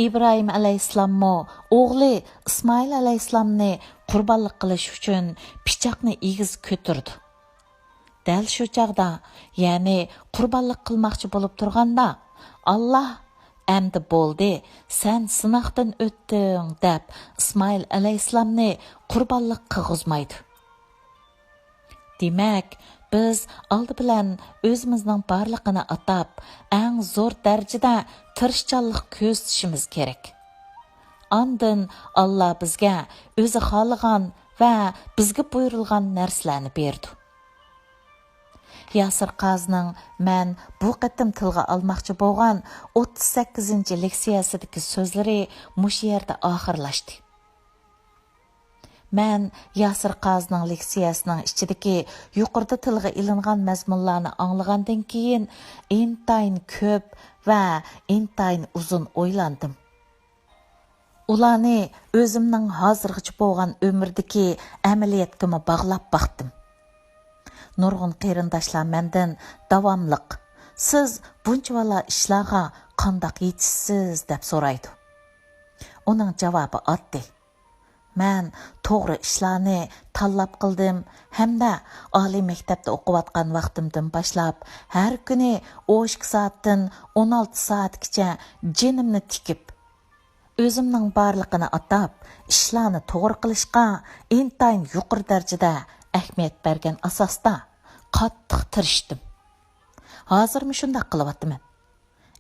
ئىبراھىم ئەلەيھىسسالاممۇ ئوغلى ئىسمائىل ئەلەيھىسسالامنى قۇربانلىق قىلىش ئۈچۈن پىچاقنى ئېگىز كۆتۈرىدۇ. دەل شۇ چاغدا، يەنى قۇربانلىق قىلماقچى بولۇپ تۇرغاندا، ئاللا، «ئەمدى بولدى، سەن سىناقتىن ئۆتتۈڭ» دەپ، ئىسمائىل ئەلەيھىسسالامنى قۇربانلىق قىلغۇزمايدۇ. دېمەك، بىز ئالدى بىلەن ئۆزىمىزنىڭ بارلىقىنى ئاتاپ، ئەڭ زور دەرىجىدە تىرىشچانلىق كۆرسىتىشىمىز كېرەك. ئاندىن ئاللا بىزگە ئۆزى خالىغان ۋە بىزگە بۇيرۇلغان نەرسىلەرنى بېرىدۇ. ياسىر قازىنىڭ مەن بۇ قېتىم تىلغا ئالماقچى بولغان ئوتتۇز سەككىزىنچى لېكسىيەسىدىكى سۆزلىرى مۇشۇ يەردە ئاخىرلاشتى. مەن ياسىر قازىنىڭ لېكسىيەسىنىڭ ئىچىدىكى يۇقىرىدا تىلغا ئېلىنغان مەزمۇنلارنى ئاڭلىغاندىن كېيىن، ئىنتايىن كۆپ ۋە ئىنتايىن ئۇزۇن ئويلاندىم. ئۇلارنى ئۆزۈمنىڭ ھازىرغىچە بولغان ئۆمۈردىكى ئەمەلىيەتكىمۇ باغلاپ باقتىم. نۇرغۇن قېرىنداشلار مەندىن داۋاملىق، «سىز بۇنچىۋالا ئىشلارغا قانداق يېتىشىسىز؟» دەپ سورايدۇ. ئۇنىڭ جاۋابى ئاددىي. مەن توغرا ئىشلارنى تاللاپ قىلدىم ھەمدە ئالىي مەكتەپتە ئوقۇۋاتقان ۋاقتىمدىن باشلاپ، ھەر كۈنى ئون ئىككى سائەتتىن ئون ئالتە سائەتكىچە جېنىمنى تىكىپ، ئۆزۈمنىڭ بارلىقىنى ئاتاپ، ئىشلارنى توغرا قىلىشقا ئىنتايىن يۇقىرى دەرىجىدە ئەھمىيەت بەرگەن ئاساستا قاتتىق تىرىشتىم. ھازىرمۇ شۇنداق قىلىۋاتىمەن.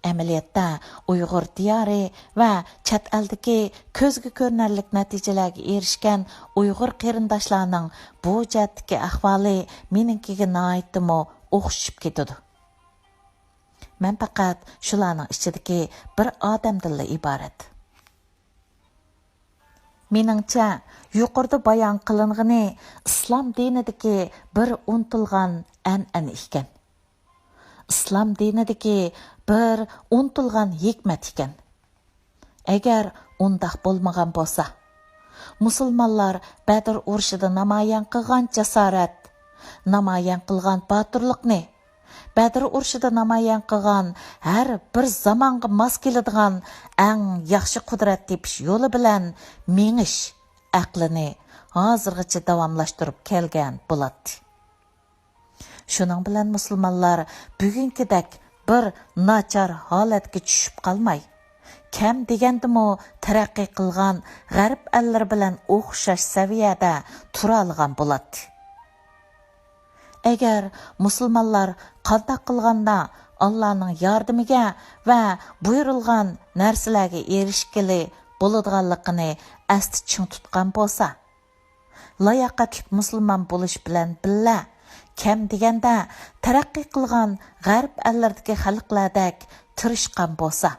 ئەمەلىيەتتە، ئۇيغۇر دىيارى ۋە چەت ئەلدىكى كۆزگە كۆرۈنەرلىك نەتىجىلەرگە ئېرىشكەن ئۇيغۇر قېرىنداشلارنىڭ بۇ جەھەتتىكى ئەھۋالى مېنىڭكىگە ناھايىتىمۇ ئوخشىشىپ كېتىدۇ. مەن پەقەت شۇلارنىڭ ئىچىدىكى بىر ئادەمدىنلا ئىبارەت. مېنىڭچە، يۇقىرىدا بايان قىلىنغىنى ئىسلام دىنىدىكى بىر ئۇنتۇلغان ئەنئەنە ئىكەن. ئىسلام دىنىدىكى بىر ئۇنتۇلغان ھېكمەت ئىكەن. ئەگەر ئۇنداق بولمىغان بولسا، مۇسۇلمانلار بەدر ئۇرۇشىدا نامايان قىلغان جاسارەت، نامايان قىلغان باتۇرلۇقنى، بەدر ئۇرۇشىدا نامايان قىلغان ھەر بىر زامانغا ماس كېلىدىغان ئەڭ ياخشى قۇدرەت تېپىش يولى بىلەن مېڭىش ئەقلىنى ھازىرغىچە داۋاملاشتۇرۇپ كەلگەن بولاتتى. شۇنىڭ بىلەن مۇسۇلمانلار بۈگۈنكىدەك بىر ناچار ھالەتكە چۈشۈپ قالماي، كەم دېگەندىمۇ تەرەققىي قىلغان غەرب ئەللىرى بىلەن ئوخشاش سەۋىيەدە تۇرالىغان بولاتتى. ئەگەر مۇسۇلمانلار قانداق قىلغاندا ئاللانىڭ ياردىمىگە ۋە بۇيرۇلغان نەرسىلەرگە ئېرىشكىلى بولىدىغانلىقىنى ئەستە چىڭ تۇتقان بولسا، لاياقەتلىك مۇسۇلمان بولۇش بىلەن بىللە، كەم دېگەندە تەرەققىي قىلغان غەرب ئەللىرىدىكى خەلقلەردەك تىرىشقان بولسا،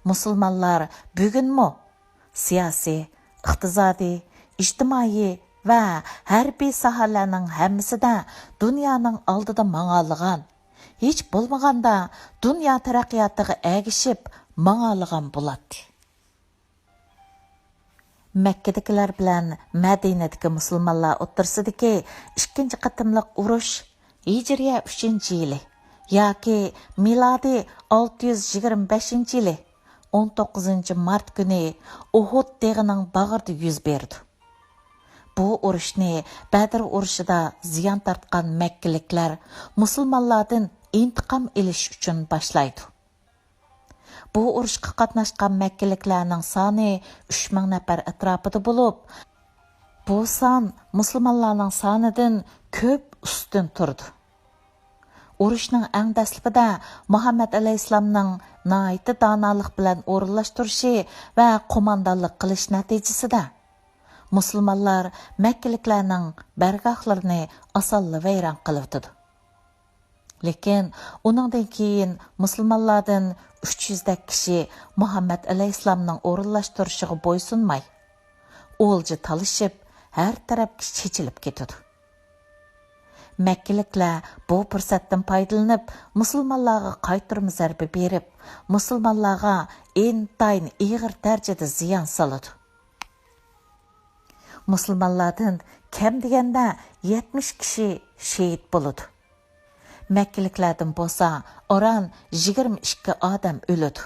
مۇسۇلمانلار بۈگۈنمۇ سىياسىي، ئىقتىسادىي، ئىجتىمائىي ۋە ھەربىي ساھەلەرنىڭ ھەممىسىدە دۇنيانىڭ ئالدىدا ماڭالىغان، ھېچ بولمىغاندا دۇنيا تەرەققىياتىغا ئەگىشىپ ماڭالىغان بولاتتى. مەككىدىكىلەر بىلەن مەدىنىدىكى مۇسۇلمانلار ئوتتۇرىسىدىكى ئىككىنچى قېتىملىق ئۇرۇش ھىجرىيە ئۈچىنچى يىلى ياكى مىلادىي ئالتە يۈز يىگىرمە بەشىنچى يىلى ئون توققۇزىنچى مارت كۈنى ئۇھۇد تېغىنىڭ باغرىدا يۈز بېرىدۇ. بۇ ئۇرۇشنى بەدر ئۇرۇشىدا زىيان تارتقان مەككىلىكلەر مۇسۇلمانلاردىن ئىنتىقام ئېلىش ئۈچۈن باشلايدۇ. بۇ ئۇرۇشقا قاتناشقان مەككىلىكلەرنىڭ سانى ئۈچ مىڭ نەپەر ئەتراپىدا بولۇپ، بۇ سان مۇسۇلمانلارنىڭ سانىدىن كۆپ ئۈستۈن تۇرىدۇ. ئۇرۇشنىڭ ئەڭ دەسلىپىدە مۇھەممەد ئەلەيھىسسالامنىڭ ناھايىتى دانالىق بىلەن ئورۇنلاشتۇرۇشى ۋە قوماندانلىق قىلىش نەتىجىسىدە، مۇسۇلمانلار مەككىلىكلەرنىڭ بارگاھلىرىنى ئاسانلا ۋەيران قىلىۋېتىدۇ. لېكىن ئۇنىڭدىن كېيىن مۇسۇلمانلاردىن ئۈچ يۈزدەك كىشى مۇھەممەد ئەلەيھىسسالامنىڭ ئورۇنلاشتۇرۇشىغا بويسۇنماي، ئولجا تالىشىپ، ھەر تەرەپكە چېچىلىپ كېتىدۇ. مەككىلىكلەر بۇ پۇرسەتتىن پايدىلىنىپ، مۇسۇلمانلارغا قايتۇرما زەربە بېرىپ، مۇسۇلمانلارغا ئىنتايىن ئېغىر دەرىجىدە زىيان سالىدۇ. مۇسۇلمانلاردىن كەم دېگەندە يەتمىش كىشى شېھىت بولىدۇ. مەككىلىكلەردىن بولسا ئاران يىگىرمە ئىككى ئادەم ئۆلىدۇ.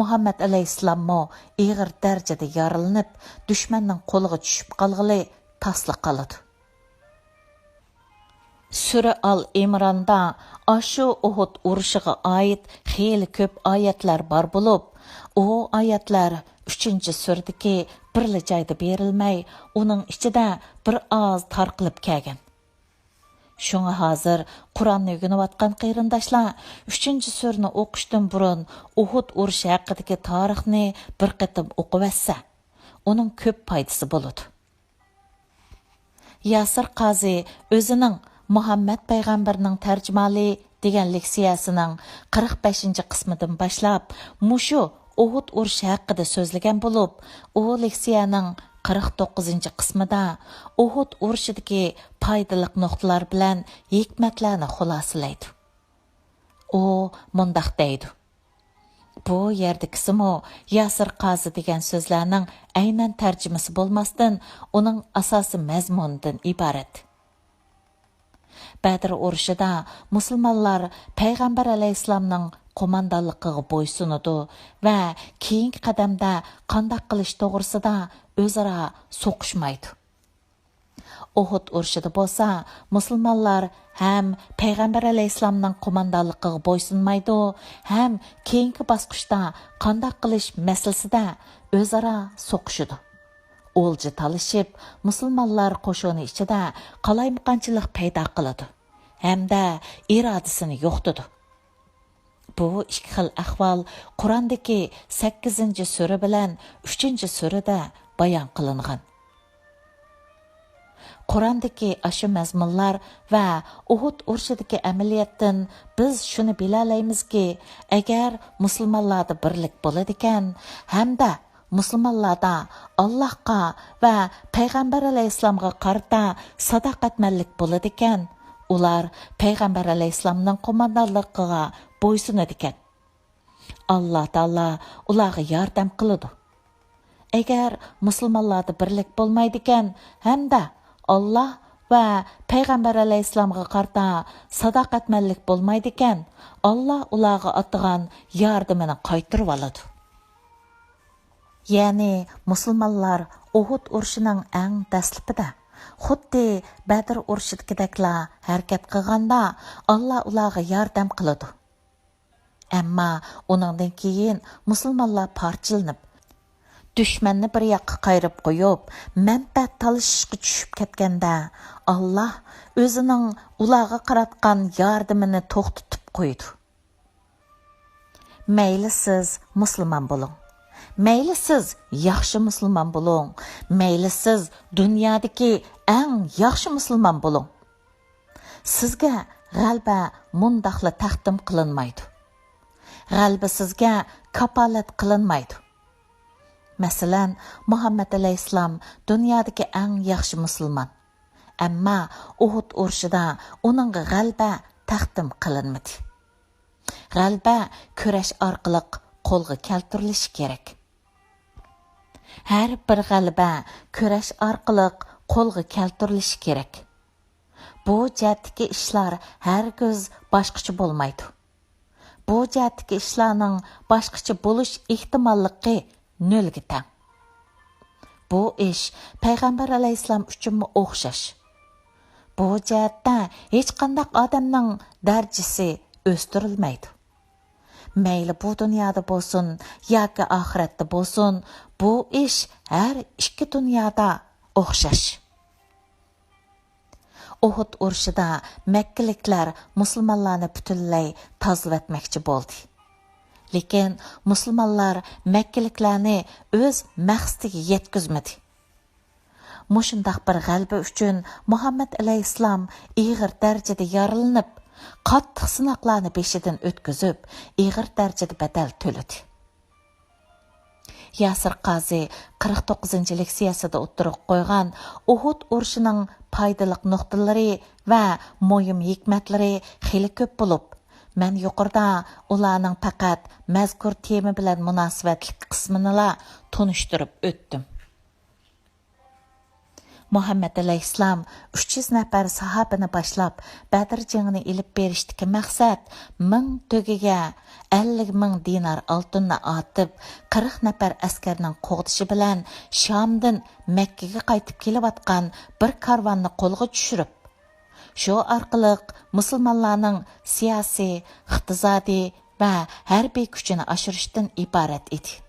مۇھەممەد ئەلەيھىسسالاممۇ ئېغىر دەرىجىدە يارىلىنىپ، دۈشمەننىڭ قولىغا چۈشۈپ قالغىلى تاسلا قالىدۇ. سۈرە ئال ئىمراندا ئاشۇ ئۇھۇد ئۇرۇشىغا ئائىت خېلى كۆپ ئايەتلەر بار بولۇپ، ئۇ ئايەتلەر ئۈچىنچى سۈرىدىكى بىرلا جايدا بېرىلمەي، ئۇنىڭ ئىچىدە بىر ئاز تارقىلىپ كەلگەن. شۇڭا ھازىر قۇرئاننى ئۆگىنىۋاتقان قېرىنداشلار ئۈچىنچى سۈرىنى ئوقۇشتىن بۇرۇن ئۇھۇد ئۇرۇشى ھەققىدىكى تارىخنى بىر قېتىم ئوقۇۋەتسە، ئۇنىڭ كۆپ پايدىسى بولىدۇ. ياسىر قازى ئۆزىنىڭ مۇھەممەد پەيغەمبەرنىڭ تەرجىمىھالى دېگەن لېكسىيەسىنىڭ قىرىق بەشىنچى قىسمىدىن باشلاپ مۇشۇ ئۇھۇد ئۇرۇشى ھەققىدە سۆزلىگەن بولۇپ، ئۇ لېكسىيەنىڭ قىرىق توققۇزىنچى قىسمىدا ئۇھۇد ئۇرۇشىدىكى پايدىلىق نۇقتىلار بىلەن ھېكمەتلەرنى خۇلاسىلەيدۇ. ئۇ مۇنداق دەيدۇ: بۇ يەردىكىسىمۇ ياسىر قازى دېگەن سۆزلەرنىڭ ئەينەن تەرجىمىسى بولماستىن، ئۇنىڭ ئاساسىي مەزمۇنىدىن ئىبارەت. بەدر ئۇرۇشىدا مۇسۇلمانلار پەيغەمبەر ئەلەيھىسسالامنىڭ قوماندانلىقىغا بويسۇنىدۇ ۋە كېيىنكى قەدەمدە قانداق قىلىش توغرىسىدا ئۆزئارا سوقۇشمايدۇ. ئۇھۇد ئۇرۇشىدا بولسا مۇسۇلمانلار ھەم پەيغەمبەر ئەلەيھىسسالامنىڭ قوماندانلىقىغا بويسۇنمايدۇ، ھەم كېيىنكى باسقۇچتا قانداق قىلىش مەسىلىسىدە ئۆزئارا سوقۇشىدۇ. ئولجا تالىشىپ، مۇسۇلمانلار قوشۇنى ئىچىدە قالايمىقانچىلىق پەيدا قىلىدۇ ھەمدە ئىرادىسىنى يوقىتىدۇ. بۇ ئىككى خىل ئەھۋال قۇراندىكى سەككىزىنچى سۈرە بىلەن ئۈچىنچى سۈرىدە بايان قىلىنغان. قۇراندىكى ئاشۇ مەزمۇنلار ۋە ئۇھۇد ئۇرۇشىدىكى ئەمەلىيەتتىن بىز شۇنى بىلەلەيمىزكى، ئەگەر مۇسۇلمانلاردا بىرلىك بولىدىكەن ھەمدە مۇسۇلمانلاردا ئاللاھقا ۋە پەيغەمبەر ئەلەيھىسسالامغا قارىتا ساداقەتمەنلىك بولىدىكەن، ئۇلار پەيغەمبەر ئەلەيھىسسالامنىڭ قوماندانلىقىغا بويسۇنىدىكەن. ئاللا تائالا ئۇلارغا ياردەم قىلىدۇ. ئەگەر مۇسۇلمانلاردا بىرلىك بولمايدىكەن ھەمدە ئاللا ۋە پەيغەمبەر ئەلەيھىسسالامغا قارىتا ساداقەتمەنلىك بولمايدىكەن، ئاللا ئۇلارغا ئاتىغان ياردىمىنى قايتۇرۇۋالىدۇ. يەنى مۇسۇلمانلار ئۇھۇد ئۇرۇشىنىڭ ئەڭ دەسلىپىدە، خۇددى بەدر ئۇرۇشىدىكىدەكلا ھەرىكەت قىلغاندا، ئاللا ئۇلارغا ياردەم قىلىدۇ. ئەمما ئۇنىڭدىن كېيىن مۇسۇلمانلار پارچىلىنىپ، دۈشمەننى بىر ياققا قايرىپ قويۇپ، مەنپەئەت تالىشىشقا چۈشۈپ كەتكەندە، ئاللا ئۆزىنىڭ ئۇلارغا قاراتقان ياردىمىنى توختىتىپ قويىدۇ. مەيلى سىز مۇسۇلمان بولۇڭ، مەيلى سىز ياخشى مۇسۇلمان بولۇڭ، مەيلى سىز دۇنيادىكى ئەڭ ياخشى مۇسۇلمان بولۇڭ، سىزگە غەلىبە مۇنداقلا تەقدىم قىلىنمايدۇ. غەلىبە سىزگە كاپالەت قىلىنمايدۇ. مەسىلەن، مۇھەممەد ئەلەيھىسسالام دۇنيادىكى ئەڭ ياخشى مۇسۇلمان. ئەمما ئۇھۇد ئۇرۇشىدا ئۇنىڭغا غەلىبە تەقدىم قىلىنمىدى. غەلىبە كۈرەش ئارقىلىق قولغا كەلتۈرۈلۈشى كېرەك. ھەر بىر غەلىبە كۈرەش ئارقىلىق قولغا كەلتۈرۈلۈشى كېرەك. بۇ جەھەتتىكى ئىشلار ھەرگىز باشقىچە بولمايدۇ. بۇ جەھەتتىكى ئىشلارنىڭ باشقىچە بولۇش ئېھتىماللىقى نۆلگە تەڭ. بۇ ئىش پەيغەمبەر ئەلەيھىسسالام ئۈچۈنمۇ ئوخشاش. بۇ جەھەتتە ھېچقانداق ئادەمنىڭ دەرىجىسى ئۆستۈرۈلمەيدۇ. مەيلى بۇ دۇنيادا بولسۇن ياكى ئاخىرەتتە بولسۇن، بۇ ئىش ھەر ئىككى دۇنيادا ئوخشاش. ئۇھۇد ئۇرۇشىدا مەككىلىكلەر مۇسۇلمانلارنى پۈتۈنلەي تازىلىۋەتمەكچى بولدى. لېكىن مۇسۇلمانلار مەككىلىكلەرنى ئۆز مەقسىتىگە يەتكۈزمىدى. مۇشۇنداق بىر غەلىبە ئۈچۈن مۇھەممەد ئەلەيھىسسالام ئېغىر دەرىجىدە يارىلىنىپ، قاتتىق سىناقلارنى بېشىدىن ئۆتكۈزۈپ، ئېغىر دەرىجىدە بەدەل تۆلىدى. ياسىر قازى قىرىق توققۇزىنچى لېكسىيەسىدە ئوتتۇرىغا قويغان ئۇھۇد ئۇرۇشىنىڭ پايدىلىق نۇقتىلىرى ۋە مۇھىم ھېكمەتلىرى خېلى كۆپ بولۇپ، مەن يۇقىرىدا ئۇلارنىڭ پەقەت مەزكۇر تېما بىلەن مۇناسىۋەتلىك قىسمىنىلا تونۇشتۇرۇپ ئۆتتۈم. مۇھەممەد ئەلەيھىسسالام ئۈچ يۈز نەپەر ساھابىنى باشلاپ، بەدر جېڭىنى ئېلىپ بېرىشتىكى مەقسەت مىڭ تۆگىگە ئەللىك مىڭ دىنار ئالتۇننى ئاتىپ، قىرىق نەپەر ئەسكەرنىڭ قوغدىشى بىلەن شامدىن مەككىگە قايتىپ كېلىۋاتقان بىر كارۋاننى قولغا چۈشۈرۈپ، شۇ ئارقىلىق مۇسۇلمانلارنىڭ سىياسىي، ئىقتىسادىي ۋە ھەربىي كۈچىنى ئاشۇرۇشتىن ئىبارەت ئىدى.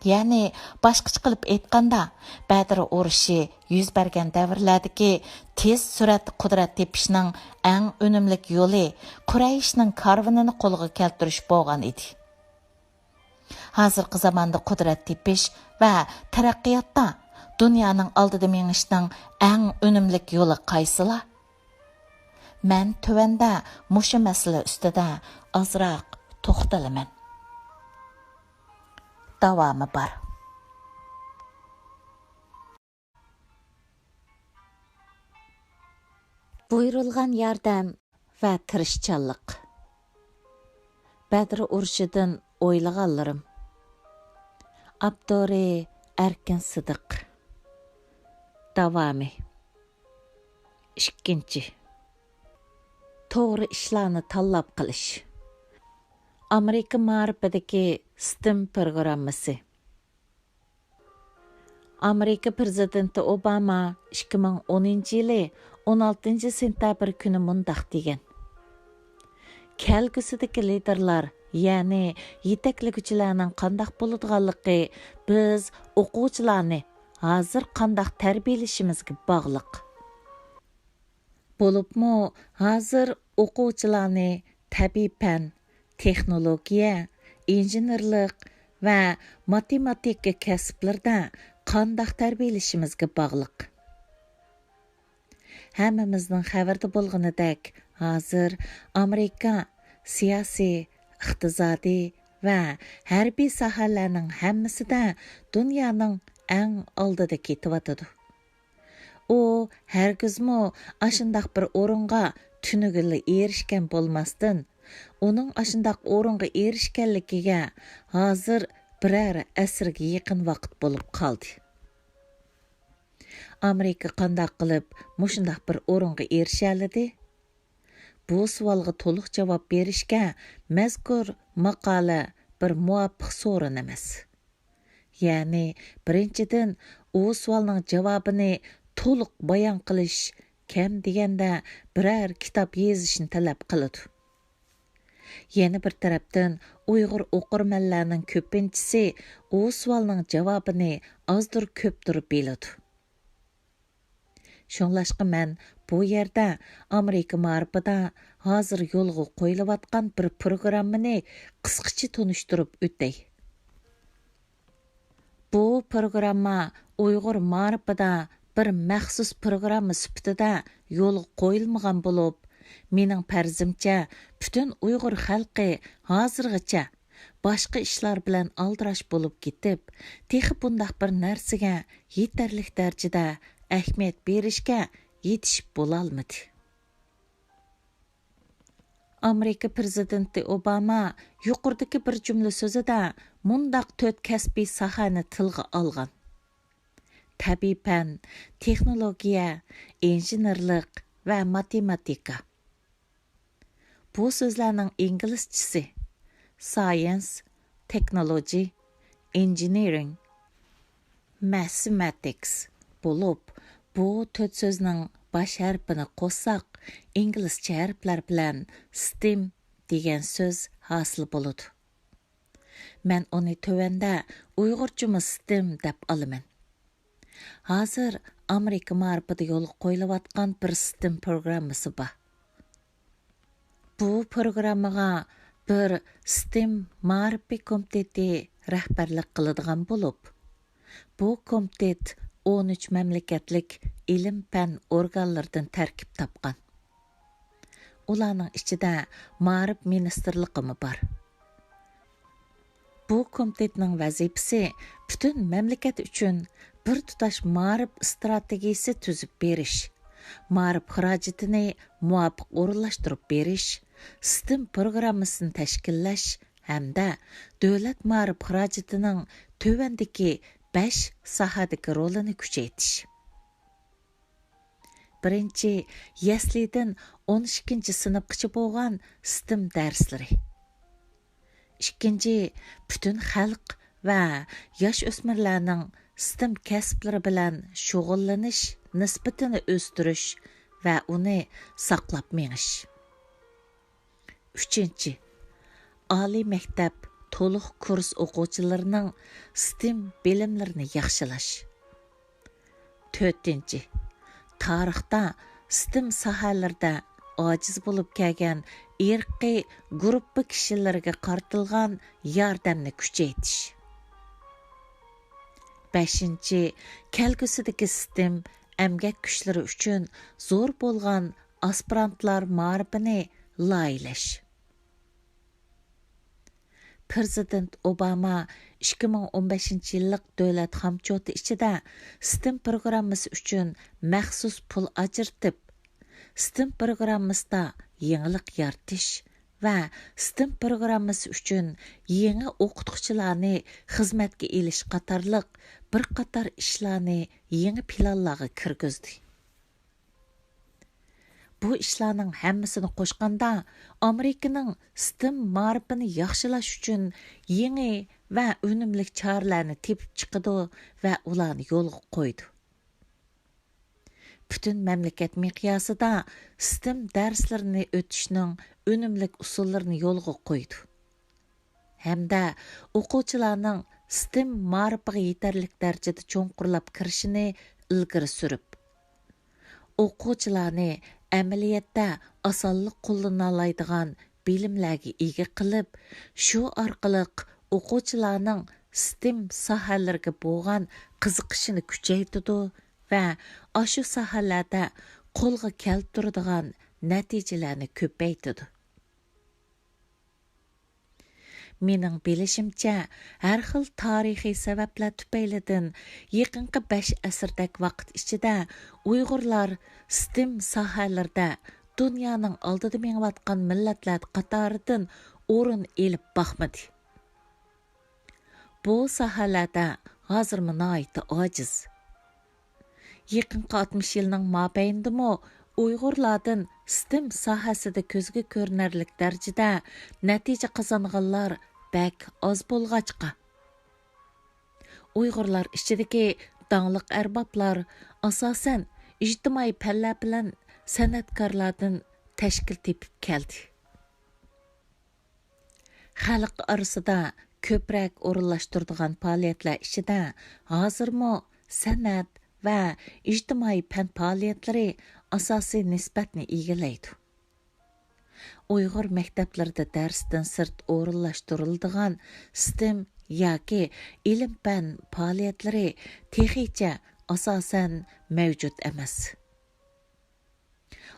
يەنى، باشقىچە قىلىپ ئېيتقاندا، بەدر ئۇرۇشى يۈز بەرگەن دەۋرلەردىكى تېز سۈرئەتتە قۇدرەت تېپىشنىڭ ئەڭ ئۈنۈملۈك يولى قۇرەيشنىڭ كارۋىنىنى قولغا كەلتۈرۈش بولغان ئىدى. ھازىرقى زاماندا قۇدرەت تېپىش ۋە تەرەققىياتتا دۇنيانىڭ ئالدىدا مېڭىشنىڭ ئەڭ ئۈنۈملۈك يولى قايسىلا؟ مەن تۆۋەندە مۇشۇ مەسىلە ئۈستىدە ئازراق توختىلىمەن. داۋامى بار. بۇيرۇلغان ياردەم ۋە تىرىشچانلىق. بەدر ئۇرۇشىدىن ئويلىغانلىرىم. ئاپتورى: ئەركىن سىدىق. داۋامى. ئىككىنچى. توغرا ئىشلارنى تاللاپ قىلىش. ئامېرىكا مائارىپىدىكى ستېم پروگراممىسى. ئامېرىكا پىرېزىدېنتى ئوباما ئىككى مىڭ ئونىنچى يىلى ئون ئالتىنچى سېنتەبىر كۈنى مۇنداق دېگەن: كەلگۈسىدىكى لىدېرلار، يەنى يېتەكلىگۈچىلەرنىڭ قانداق بولىدىغانلىقى بىز ئوقۇغۇچىلارنى ھازىر قانداق تەربىيەلىشىمىزگە باغلىق. بولۇپمۇ ھازىر ئوقۇغۇچىلارنى تەبىئىي پەن، تېخنولوگىيە، ئىنژېنېرلىق ۋە ماتېماتىكا كەسىپلىرىدە قانداق تەربىيەلىشىمىزگە باغلىق. ھەممىمىزنىڭ خەۋىرىدە بولغىنىدەك، ھازىر ئامېرىكا سىياسىي، ئىقتىسادىي ۋە ھەربىي ساھەلەرنىڭ ھەممىسىدە دۇنيانىڭ ئەڭ ئالدىدا كېتىۋاتىدۇ. ئۇ ھەرگىزمۇ ئاشۇنداق بىر ئورۇنغا تۈنۈگۈنلا ئېرىشكەن بولماستىن، ئۇنىڭ ئاشۇنداق ئورۇنغا ئېرىشكەنلىكىگە ھازىر بىرەر ئەسىرگە يېقىن ۋاقىت بولۇپ قالدى. ئامېرىكا قانداق قىلىپ مۇشۇنداق بىر ئورۇنغا ئېرىشەلىدى؟ بۇ سوئالغا تولۇق جاۋاب بېرىشكە مەزكۇر ماقالە بىر مۇۋاپىق سورۇن ئەمەس. يەنى، بىرىنچىدىن، ئۇ سوئالنىڭ جاۋابىنى تولۇق بايان قىلىش، كەم دېگەندە بىرەر كىتاب يېزىشنى تەلەپ قىلىدۇ. يەنە بىر تەرەپتىن، ئۇيغۇر ئوقۇرمەنلەرنىڭ كۆپىنچىسى ئۇ سوئالنىڭ جاۋابىنى ئازدۇر كۆپتۇر بىلىدۇ. شۇڭلاشقا مەن بۇ يەردە ئامېرىكا مائارىپىدا ھازىر يولغا قويۇلۇۋاتقان بىر پروگراممىنى قىسقىچە تونۇشتۇرۇپ ئۆتەي. بۇ پروگرامما ئۇيغۇر مائارىپىدا بىر مەخسۇس پروگرامما سۈپىتىدە يولغا قويۇلمىغان بولۇپ، مېنىڭ پەرىزىمچە، پۈتۈن ئۇيغۇر خەلقى ھازىرغىچە باشقا ئىشلار بىلەن ئالدىراش بولۇپ كېتىپ، تېخى بۇنداق بىر نەرسىگە يېتەرلىك دەرىجىدە ئەھمىيەت بېرىشكە يېتىشىپ بولالمىدى. ئامېرىكا پىرېزىدېنتى ئوباما يۇقىرىدىكى بىر جۈملە سۆزىدە مۇنداق تۆت كەسپىي ساھەنى تىلغا ئالغان: تەبىئىي پەن، تېخنولوگىيە، ئىنژېنېرلىق ۋە ماتېماتىكا. بۇ سۆزلەرنىڭ ئىنگلىزچىسى: سايېنس، تېكنولوجى، ئىنژېنېرىڭ، مەسىماتىكس بولۇپ، بۇ تۆت سۆزنىڭ باش ھەرپىنى قوشساق، ئىنگلىزچە ھەرپلەر بىلەن ستېم دېگەن سۆز ھاسىل بولىدۇ. مەن ئۇنى تۆۋەندە ئۇيغۇرچىمۇ ستېم دەپ ئالىمەن. ھازىر ئامېرىكا مائارىپىدا يولغا قويۇلۇۋاتقان بىر ستېم پروگراممىسى بار. بۇ پروگراممىغا بىر ستېم مائارىپى كومىتېتى رەھبەرلىك قىلىدىغان بولۇپ، بۇ كومىتېت ئون ئۈچ مەملىكەتلىك ئىلىم-پەن ئورگانلىرىدىن تەركىب تاپقان. ئۇلارنىڭ ئىچىدە مائارىپ مىنىستىرلىقىمۇ بار. بۇ كومىتېتنىڭ ۋەزىپىسى پۈتۈن مەملىكەت ئۈچۈن بىر تۇتاش مائارىپ ئىستراتېگىيىسى تۈزۈپ بېرىش، مائارىپ خىراجىتىنى مۇۋاپىق ئورۇنلاشتۇرۇپ بېرىش، ستېم پروگراممىسىنى تەشكىللەش ھەمدە دۆلەت مائارىپ خىراجىتىنىڭ تۆۋەندىكى بەش ساھەدىكى رولىنى كۈچەيتىش. بىرىنچى، يەسلىدىن ئون ئىككىنچى سىنىپقىچە بولغان ستېم دەرسلىرى. ئىككىنچى، پۈتۈن خەلق ۋە ياش ئۆسمۈرلەرنىڭ ستېم كەسىپلىرى بىلەن شۇغۇللىنىش نىسبىتىنى ئۆستۈرۈش ۋە ئۇنى ساقلاپ مېڭىش. ئۈچىنچى، ئالىي مەكتەپ تولۇق كۇرس ئوقۇغۇچىلىرىنىڭ ستېم بىلىملىرىنى ياخشىلاش. تۆتىنچى، تارىختا ستېم ساھەلىرىدە ئاجىز بولۇپ كەلگەن ئىرقىي گۇرۇپپا كىشىلىرىگە قارىتىلغان ياردەمنى كۈچەيتىش. بەشىنچى، كەلگۈسىدىكى ستېم ئەمگەك كۈچلىرى ئۈچۈن زور بولغان ئاسپىرانتلار مائارىپىنى لايىھەلەش. پىرېزىدېنت ئوباما ئىككى مىڭ ئون بەشىنچى يىللىق دۆلەت خامچوتى ئىچىدە ستېم پروگراممىسى ئۈچۈن مەخسۇس پۇل ئاجرىتىپ، ستېم پروگراممىسىدا يېڭىلىق يارىتىش ۋە ستېم پروگراممىسى ئۈچۈن يېڭى ئوقۇتقۇچىلارنى خىزمەتكە ئېلىش قاتارلىق بىر قاتار ئىشلارنى يېڭى پىلانلارغا كىرگۈزدى. بۇ ئىشلارنىڭ ھەممىسىنى قوشقاندا، ئامېرىكىنىڭ ستېم مائارىپىنى ياخشىلاش ئۈچۈن يېڭى ۋە ئۈنۈملۈك چارىلەرنى تېپىپ چىقىدۇ ۋە ئۇلارنى يولغا قويىدۇ. پۈتۈن مەملىكەت مىقياسىدا ستېم دەرسلىرىنى ئۆتۈشنىڭ ئۈنۈملۈك ئۇسۇللىرىنى يولغا قويىدۇ ھەمدە ئوقۇغۇچىلارنىڭ ستېم مائارىپىغا يېتەرلىك دەرىجىدە چوڭقۇرلاپ كىرىشىنى ئىلگىرى سۈرۈپ، ئوقۇغۇچىلارنى ئەمەلىيەتتە ئاسانلىق قوللىنالايدىغان بىلىملەرگە ئىگە قىلىپ، شۇ ئارقىلىق ئوقۇغۇچىلارنىڭ ستېم ساھەلىرىگە بولغان قىزىقىشىنى كۈچەيتىدۇ ۋە ئاشۇ ساھەلەردە قولغا كەلتۈرىدىغان نەتىجىلەرنى كۆپەيتىدۇ. مېنىڭ بىلىشىمچە، ھەر خىل تارىخىي سەۋەبلەر تۈپەيلىدىن يېقىنقى بەش ئەسىردەك ۋاقىت ئىچىدە ئۇيغۇرلار ستېم ساھەلىرىدە دۇنيانىڭ ئالدىدا مېڭىۋاتقان مىللەتلەر قاتارىدىن ئورۇن ئېلىپ باقمىدى. بۇ ساھەلەردە ھازىرمۇ ناھايىتى ئاجىز. يېقىنقى ئاتمىش يىلنىڭ مابەينىدىمۇ ئۇيغۇرلاردىن ستېم ساھەسىدە كۆزگە كۆرۈنەرلىك دەرىجىدە نەتىجە قازانغانلار بەك ئاز بولغاچقا، ئۇيغۇرلار ئىچىدىكى داڭلىق ئەربابلار ئاساسەن ئىجتىمائىي پەنلەر بىلەن سەنئەتكارلاردىن تەشكىل تېپىپ كەلدى. خەلق ئارىسىدا كۆپرەك ئورۇنلاشتۇرىدىغان پائالىيەتلەر ئىچىدە ھازىرمۇ سەنئەت ۋە ئىجتىمائىي پەن پائالىيەتلىرى ئاساسىي نىسبەتنى ئىگىلەيدۇ. ئۇيغۇر مەكتەپلىرىدە دەرستىن سىرت ئورۇنلاشتۇرۇلىدىغان ستېم ياكى ئىلىم-پەن پائالىيەتلىرى تېخىچە ئاساسەن مەۋجۇت ئەمەس.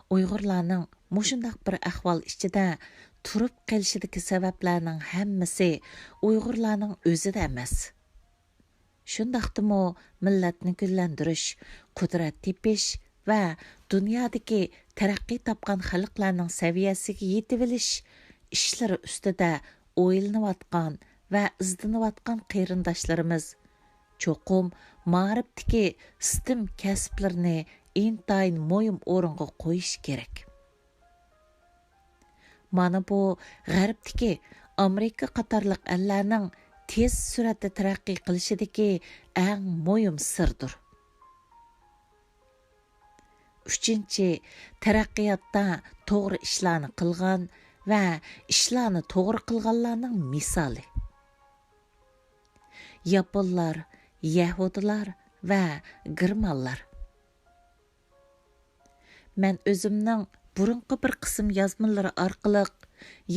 ئۇيغۇرلارنىڭ مۇشۇنداق بىر ئەھۋال ئىچىدە تۇرۇپ قېلىشىدىكى سەۋەبلەرنىڭ ھەممىسى ئۇيغۇرلارنىڭ ئۆزىدە ئەمەس. شۇنداقتىمۇ مىللەتنى گۈللەندۈرۈش، قۇدرەت تېپىش ۋە دۇنيادىكى تەرەققىي تاپقان خەلقلەرنىڭ سەۋىيەسىگە يېتىۋېلىش ئىشلىرى ئۈستىدە ئويلىنىۋاتقان ۋە ئىزدىنىۋاتقان قېرىنداشلىرىمىز چوقۇم مائارىپتىكى ستېم كەسىپلىرىنى ئىنتايىن مۇھىم ئورۇنغا قويۇشى كېرەك. مانا بۇ غەربتىكى ئامېرىكا قاتارلىق ئەللەرنىڭ تېز سۈرئەتتە تەرەققىي قىلىشىدىكى ئەڭ مۇھىم سىردۇر. ئۈچىنچى، تەرەققىياتتا توغرا ئىشلارنى قىلغان ۋە ئىشلارنى توغرا قىلغانلارنىڭ مىسالى. ياپونلار، يەھۇدىيلار ۋە گېرمانلار. مەن ئۆزۈمنىڭ بۇرۇنقى بىر قىسىم يازمىلىرى ئارقىلىق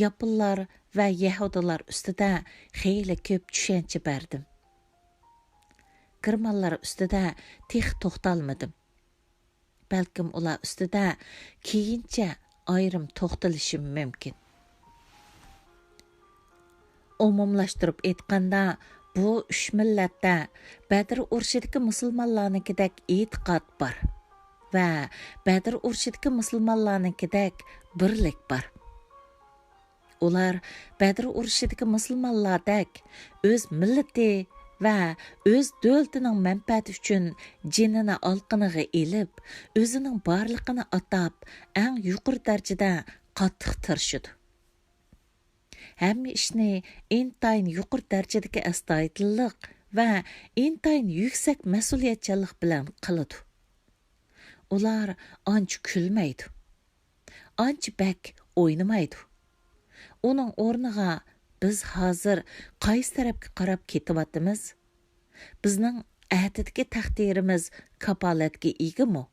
ياپونلار ۋە يەھۇدىيلار ئۈستىدە خېلى كۆپ چۈشەنچە بەردىم. گېرمانلار ئۈستىدە تېخى توختالمىدىم. بەلكىم ئۇلار ئۈستىدە كېيىنچە ئايرىم توختىلىشىم مۇمكىن. ئومۇملاشتۇرۇپ ئېيتقاندا، بۇ ئۈچ مىللەتتە بەدر ئۇرۇشىدىكى مۇسۇلمانلارنىڭكىدەك ئېتىقاد بار ۋە بەدر ئۇرۇشىدىكى مۇسۇلمانلارنىڭكىدەك بىرلىك بار. ئۇلار بەدر ئۇرۇشىدىكى مۇسۇلمانلاردەك ئۆز مىللىتى ۋە ئۆز دۆلىتىنىڭ مەنپەئەتى ئۈچۈن جېنىنى ئالقىنىغا ئېلىپ، ئۆزىنىڭ بارلىقىنى ئاتاپ، ئەڭ يۇقىرى دەرىجىدە قاتتىق تىرىشىدۇ. ھەممە ئىشنى ئىنتايىن يۇقىرى دەرىجىدىكى ئەستايىدىللىق ۋە ئىنتايىن يۈكسەك مەسئۇلىيەتچانلىق بىلەن قىلىدۇ. ئۇلار ئانچە كۈلمەيدۇ. ئانچە بەك ئوينىمايدۇ. ئۇنىڭ ئورنىغا بىز ھازىر قايسى تەرەپكە قاراپ كېتىۋاتىمىز؟ بىزنىڭ ئەتىدىكى تەقدىرىمىز كاپالەتكە ئىگىمۇ؟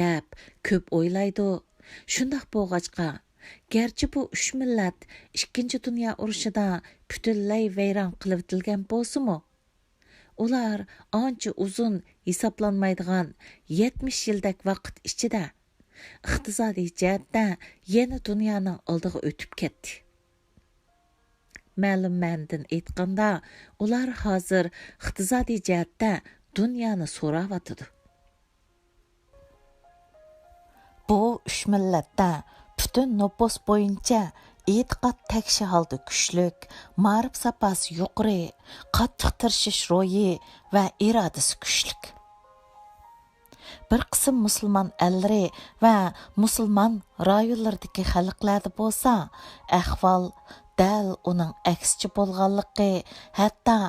دەپ كۆپ ئويلايدۇ. شۇنداق بولغاچقا، گەرچە بۇ ئۈچ مىللەت ئىككىنچى دۇنيا ئۇرۇشىدا پۈتۈنلەي ۋەيران قىلىۋېتىلگەن بولسىمۇ، ئۇلار ئانچە ئۇزۇن ھېسابلانمايدىغان يەتمىش يىلدەك ۋاقىت ئىچىدە ئىقتىسادىي جەھەتتە يەنە دۇنيانىڭ ئالدىغا ئۆتۈپ كەتتى. مەلۇم مەنىدىن ئېيتقاندا، ئۇلار ھازىر ئىقتىسادىي جەھەتتە دۇنيانى سوراۋاتىدۇ. بۇ ئۈچ مىللەتتە پۈتۈن نوپۇس بويىچە ئېتىقاد تەكشى ھالدا كۈچلۈك، مائارىپ ساپاسى يۇقىرى، قاتتىق تىرىشىش روھى ۋە ئىرادىسى كۈچلۈك. بىر قىسىم مۇسۇلمان ئەللىرى ۋە مۇسۇلمان رايونلىرىدىكى خەلقلەردە بولسا، ئەھۋال دەل ئۇنىڭ ئەكسىچە بولغانلىقى، ھەتتا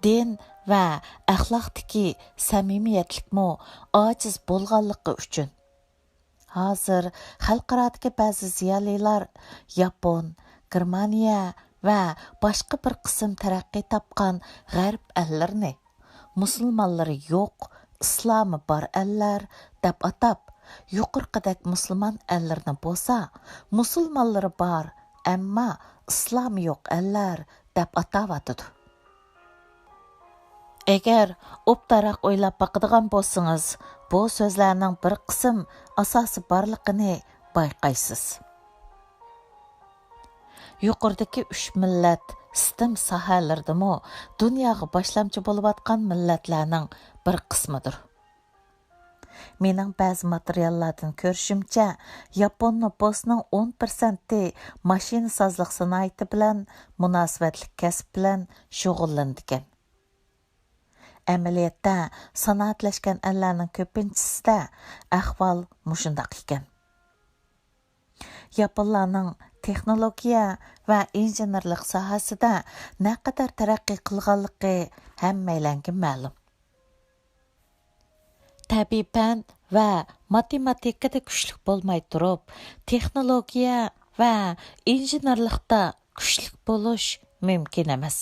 دىن ۋە ئەخلاقتىكى سەمىمىيەتلىكمۇ ئاجىز بولغانلىقى ئۈچۈن، ھازىر خەلقئارادىكى بەزى زىيالىيلار ياپون، گېرمانىيە ۋە باشقا بىر قىسىم تەرەققىي تاپقان غەرب ئەللىرىنى مۇسۇلمانلىرى يوق، ئىسلامى بار ئەللەر دەپ ئاتاپ، يۇقىرىقىدەك مۇسۇلمان ئەللىرىنى بولسا مۇسۇلمانلىرى بار، ئەمما ئىسلامى يوق ئەللەر دەپ ئاتاۋاتىدۇ. ئەگەر ئوبدانراق ئويلاپ باقىدىغان بولسىڭىز، بۇ سۆزلەرنىڭ بىر قىسىم ئاساسى بارلىقىنى بايقايسىز. يۇقىرىدىكى ئۈچ مىللەت ستېم ساھەلىرىدىمۇ دۇنياغا باشلامچى بولۇۋاتقان مىللەتلەرنىڭ بىر قىسمىدۇر. مېنىڭ بەزى ماتېرىياللاردىن كۆرۈشۈمچە، ياپون نوپۇسىنىڭ ئون پىرسەنتى ماشىنىسازلىق سانائىتى بىلەن مۇناسىۋەتلىك كەسىپ بىلەن شۇغۇللىنىدىكەن. ئەمەلىيەتتە، سانائەتلەشكەن ئەللەرنىڭ كۆپىنچىسىدە ئەھۋال مۇشۇنداق ئىكەن. ياپونلارنىڭ تېخنولوگىيە ۋە ئىنژېنېرلىق ساھەسىدە نەقەدەر تەرەققىي قىلغانلىقى ھەممەيلەنگە مەلۇم. تەبىئىي پەن ۋە ماتېماتىكىدا كۈچلۈك بولماي تۇرۇپ، تېخنولوگىيە ۋە ئىنژېنېرلىقتا كۈچلۈك بولۇش مۇمكىن ئەمەس.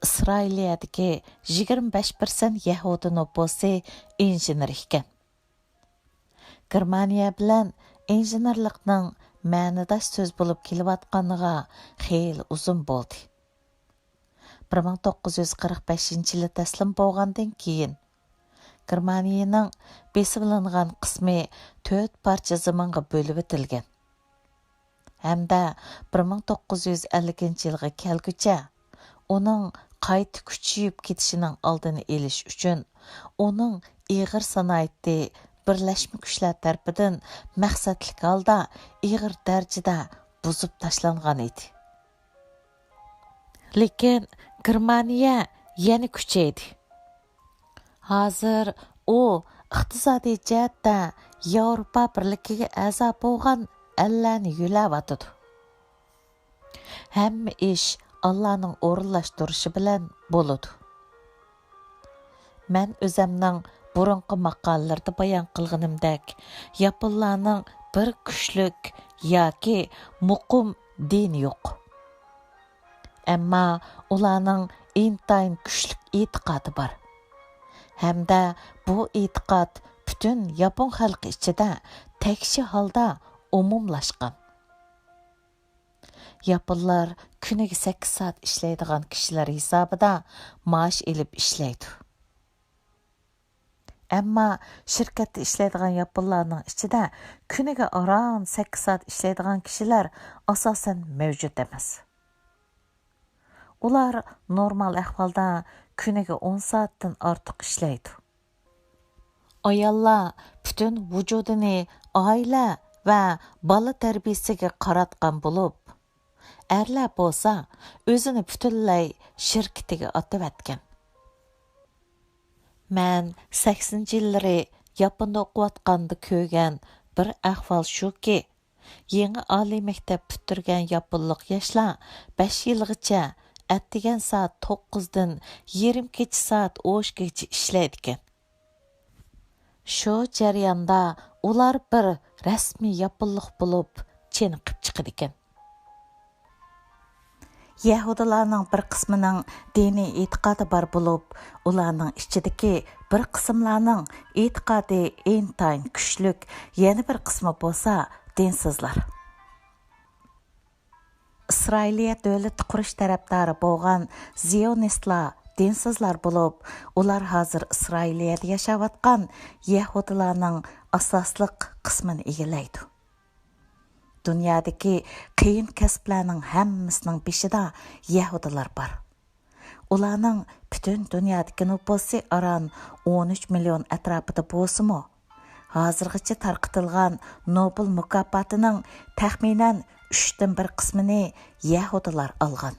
ئىسرائىلىيەدىكى يىگىرمە بەش پىرسەنت يەھۇدىي نوپۇسى ئىنژېنېر ئىكەن. گېرمانىيە بىلەن ئىنژېنېرلىقنىڭ مەنىداش سۆز بولۇپ كېلىۋاتقىنىغا خېلى ئۇزۇن بولدى. بىر مىڭ توققۇز يۈز قىرىق بەشىنچى يىلى تەسلىم بولغاندىن كېيىن، گېرمانىيەنىڭ بېسىۋېلىنغان قىسمى تۆت پارچە زېمىنغا بۆلۈۋېتىلگەن. ھەمدە بىر مىڭ توققۇز يۈز ئەللىكىنچى يىلغا كەلگۈچە ئۇنىڭ قايتا كۈچىيىپ كېتىشىنىڭ ئالدىنى ئېلىش ئۈچۈن، ئۇنىڭ ئېغىر سانائىتى بىرلەشمە كۈچلەر تەرىپىدىن مەقسەتلىك ھالدا ئېغىر دەرىجىدە بۇزۇپ تاشلانغان ئىدى. لېكىن گېرمانىيە يەنە كۈچەيدى. ھازىر ئۇ ئىقتىسادىي جەھەتتە ياۋروپا بىرلىكىگە ئەزا بولغان ئەللەرنى يۆلەۋاتىدۇ. ھەممە ئىش ئاللانىڭ ئورۇنلاشتۇرۇشى بىلەن بولىدۇ. مەن ئۆزەمنىڭ بۇرۇنقى ماقالىلىرىدە بايان قىلغىنىمدەك، ياپونلارنىڭ بىر كۈچلۈك ياكى مۇقىم دىنى يوق. ئەمما ئۇلارنىڭ ئىنتايىن كۈچلۈك ئېتىقادى بار. ھەمدە بۇ ئېتىقاد پۈتۈن ياپون خەلقى ئىچىدە تەكشى ھالدا ئومۇملاشقان. ياپونلار كۈنىگە سەككىز سائەت ئىشلەيدىغان كىشىلەر ھېسابىدا مائاش ئېلىپ ئىشلەيدۇ. ئەمما شىركەتتە ئىشلەيدىغان ياپونلارنىڭ ئىچىدە كۈنىگە ئاران سەككىز سائەت ئىشلەيدىغان كىشىلەر ئاساسەن مەۋجۇت ئەمەس. ئۇلار نورمال ئەھۋالدا كۈنىگە ئون سائەتتىن ئارتۇق ئىشلەيدۇ. ئاياللار پۈتۈن ۋۇجۇدىنى ئائىلە ۋە بالا تەربىيەسىگە قاراتقان بولۇپ، ئەرلەر بولسا ئۆزىنى پۈتۈنلەي شىركىتىگە ئاتىۋەتكەن. مەن سەكسىنىنچى يىللىرى ياپوندا ئوقۇۋاتقاندا كۆرگەن بىر ئەھۋال شۇكى، يېڭى ئالىي مەكتەپ پۈتتۈرگەن ياپونلۇق ياشلار بەش يىلغىچە ئەتىگەن سائەت توققۇزدىن يېرىم كېچە سائەت ئون ئىككىگىچە ئىشلەيدىكەن. شۇ جەرياندا ئۇلار بىر رەسمىي ياپونلۇق بولۇپ چېنىقىپ چىقىدىكەن. يەھۇدىيلارنىڭ بىر قىسمىنىڭ دىنىي ئېتىقادى بار بولۇپ، ئۇلارنىڭ ئىچىدىكى بىر قىسىملارنىڭ ئېتىقادى ئىنتايىن كۈچلۈك، يەنە بىر قىسمى بولسا دىنسىزلار. ئىسرائىلىيە دۆلىتى قۇرۇش تەرەپدارى بولغان زىيونىستلار دىنسىزلار بولۇپ، ئۇلار ھازىر ئىسرائىلىيەدە ياشاۋاتقان يەھۇدىيلارنىڭ ئاساسلىق قىسمىنى ئىگىلەيدۇ. دۇنيادىكى قىيىن كەسىپلەرنىڭ ھەممىسىنىڭ بېشىدا يەھۇدىيلار بار. ئۇلارنىڭ پۈتۈن دۇنيادىكى نوپۇسى ئاران ئون ئۈچ مىليون ئەتراپىدا بولسىمۇ، ھازىرغىچە تارقىتىلغان نوبېل مۇكاپاتىنىڭ تەخمىنەن ئۈچتىن بىر قىسمىنى يەھۇدىيلار ئالغان.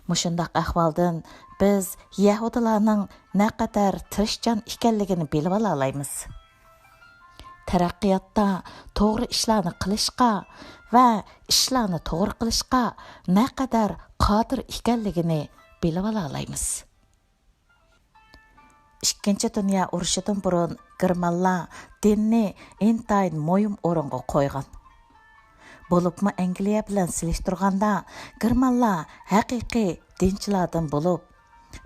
مۇشۇنداق ئەھۋالدىن بىز يەھۇدىيلارنىڭ نەقەدەر تىرىشچان ئىكەنلىكىنى بىلىۋالالايمىز. تەرەققىياتتا توغرا ئىشلارنى قىلىشقا ۋە ئىشلارنى توغرا قىلىشقا نەقەدەر قادىر ئىكەنلىكىنى بىلىۋالالايمىز. ئىككىنچى دۇنيا ئۇرۇشىدىن بۇرۇن گېرمانلار دىننى ئىنتايىن مۇھىم ئورۇنغا قويغان. بولۇپمۇ ئەنگلىيە بىلەن سېلىشتۇرغاندا، گېرمانلار ھەقىقىي دىنچىلاردىن بولۇپ،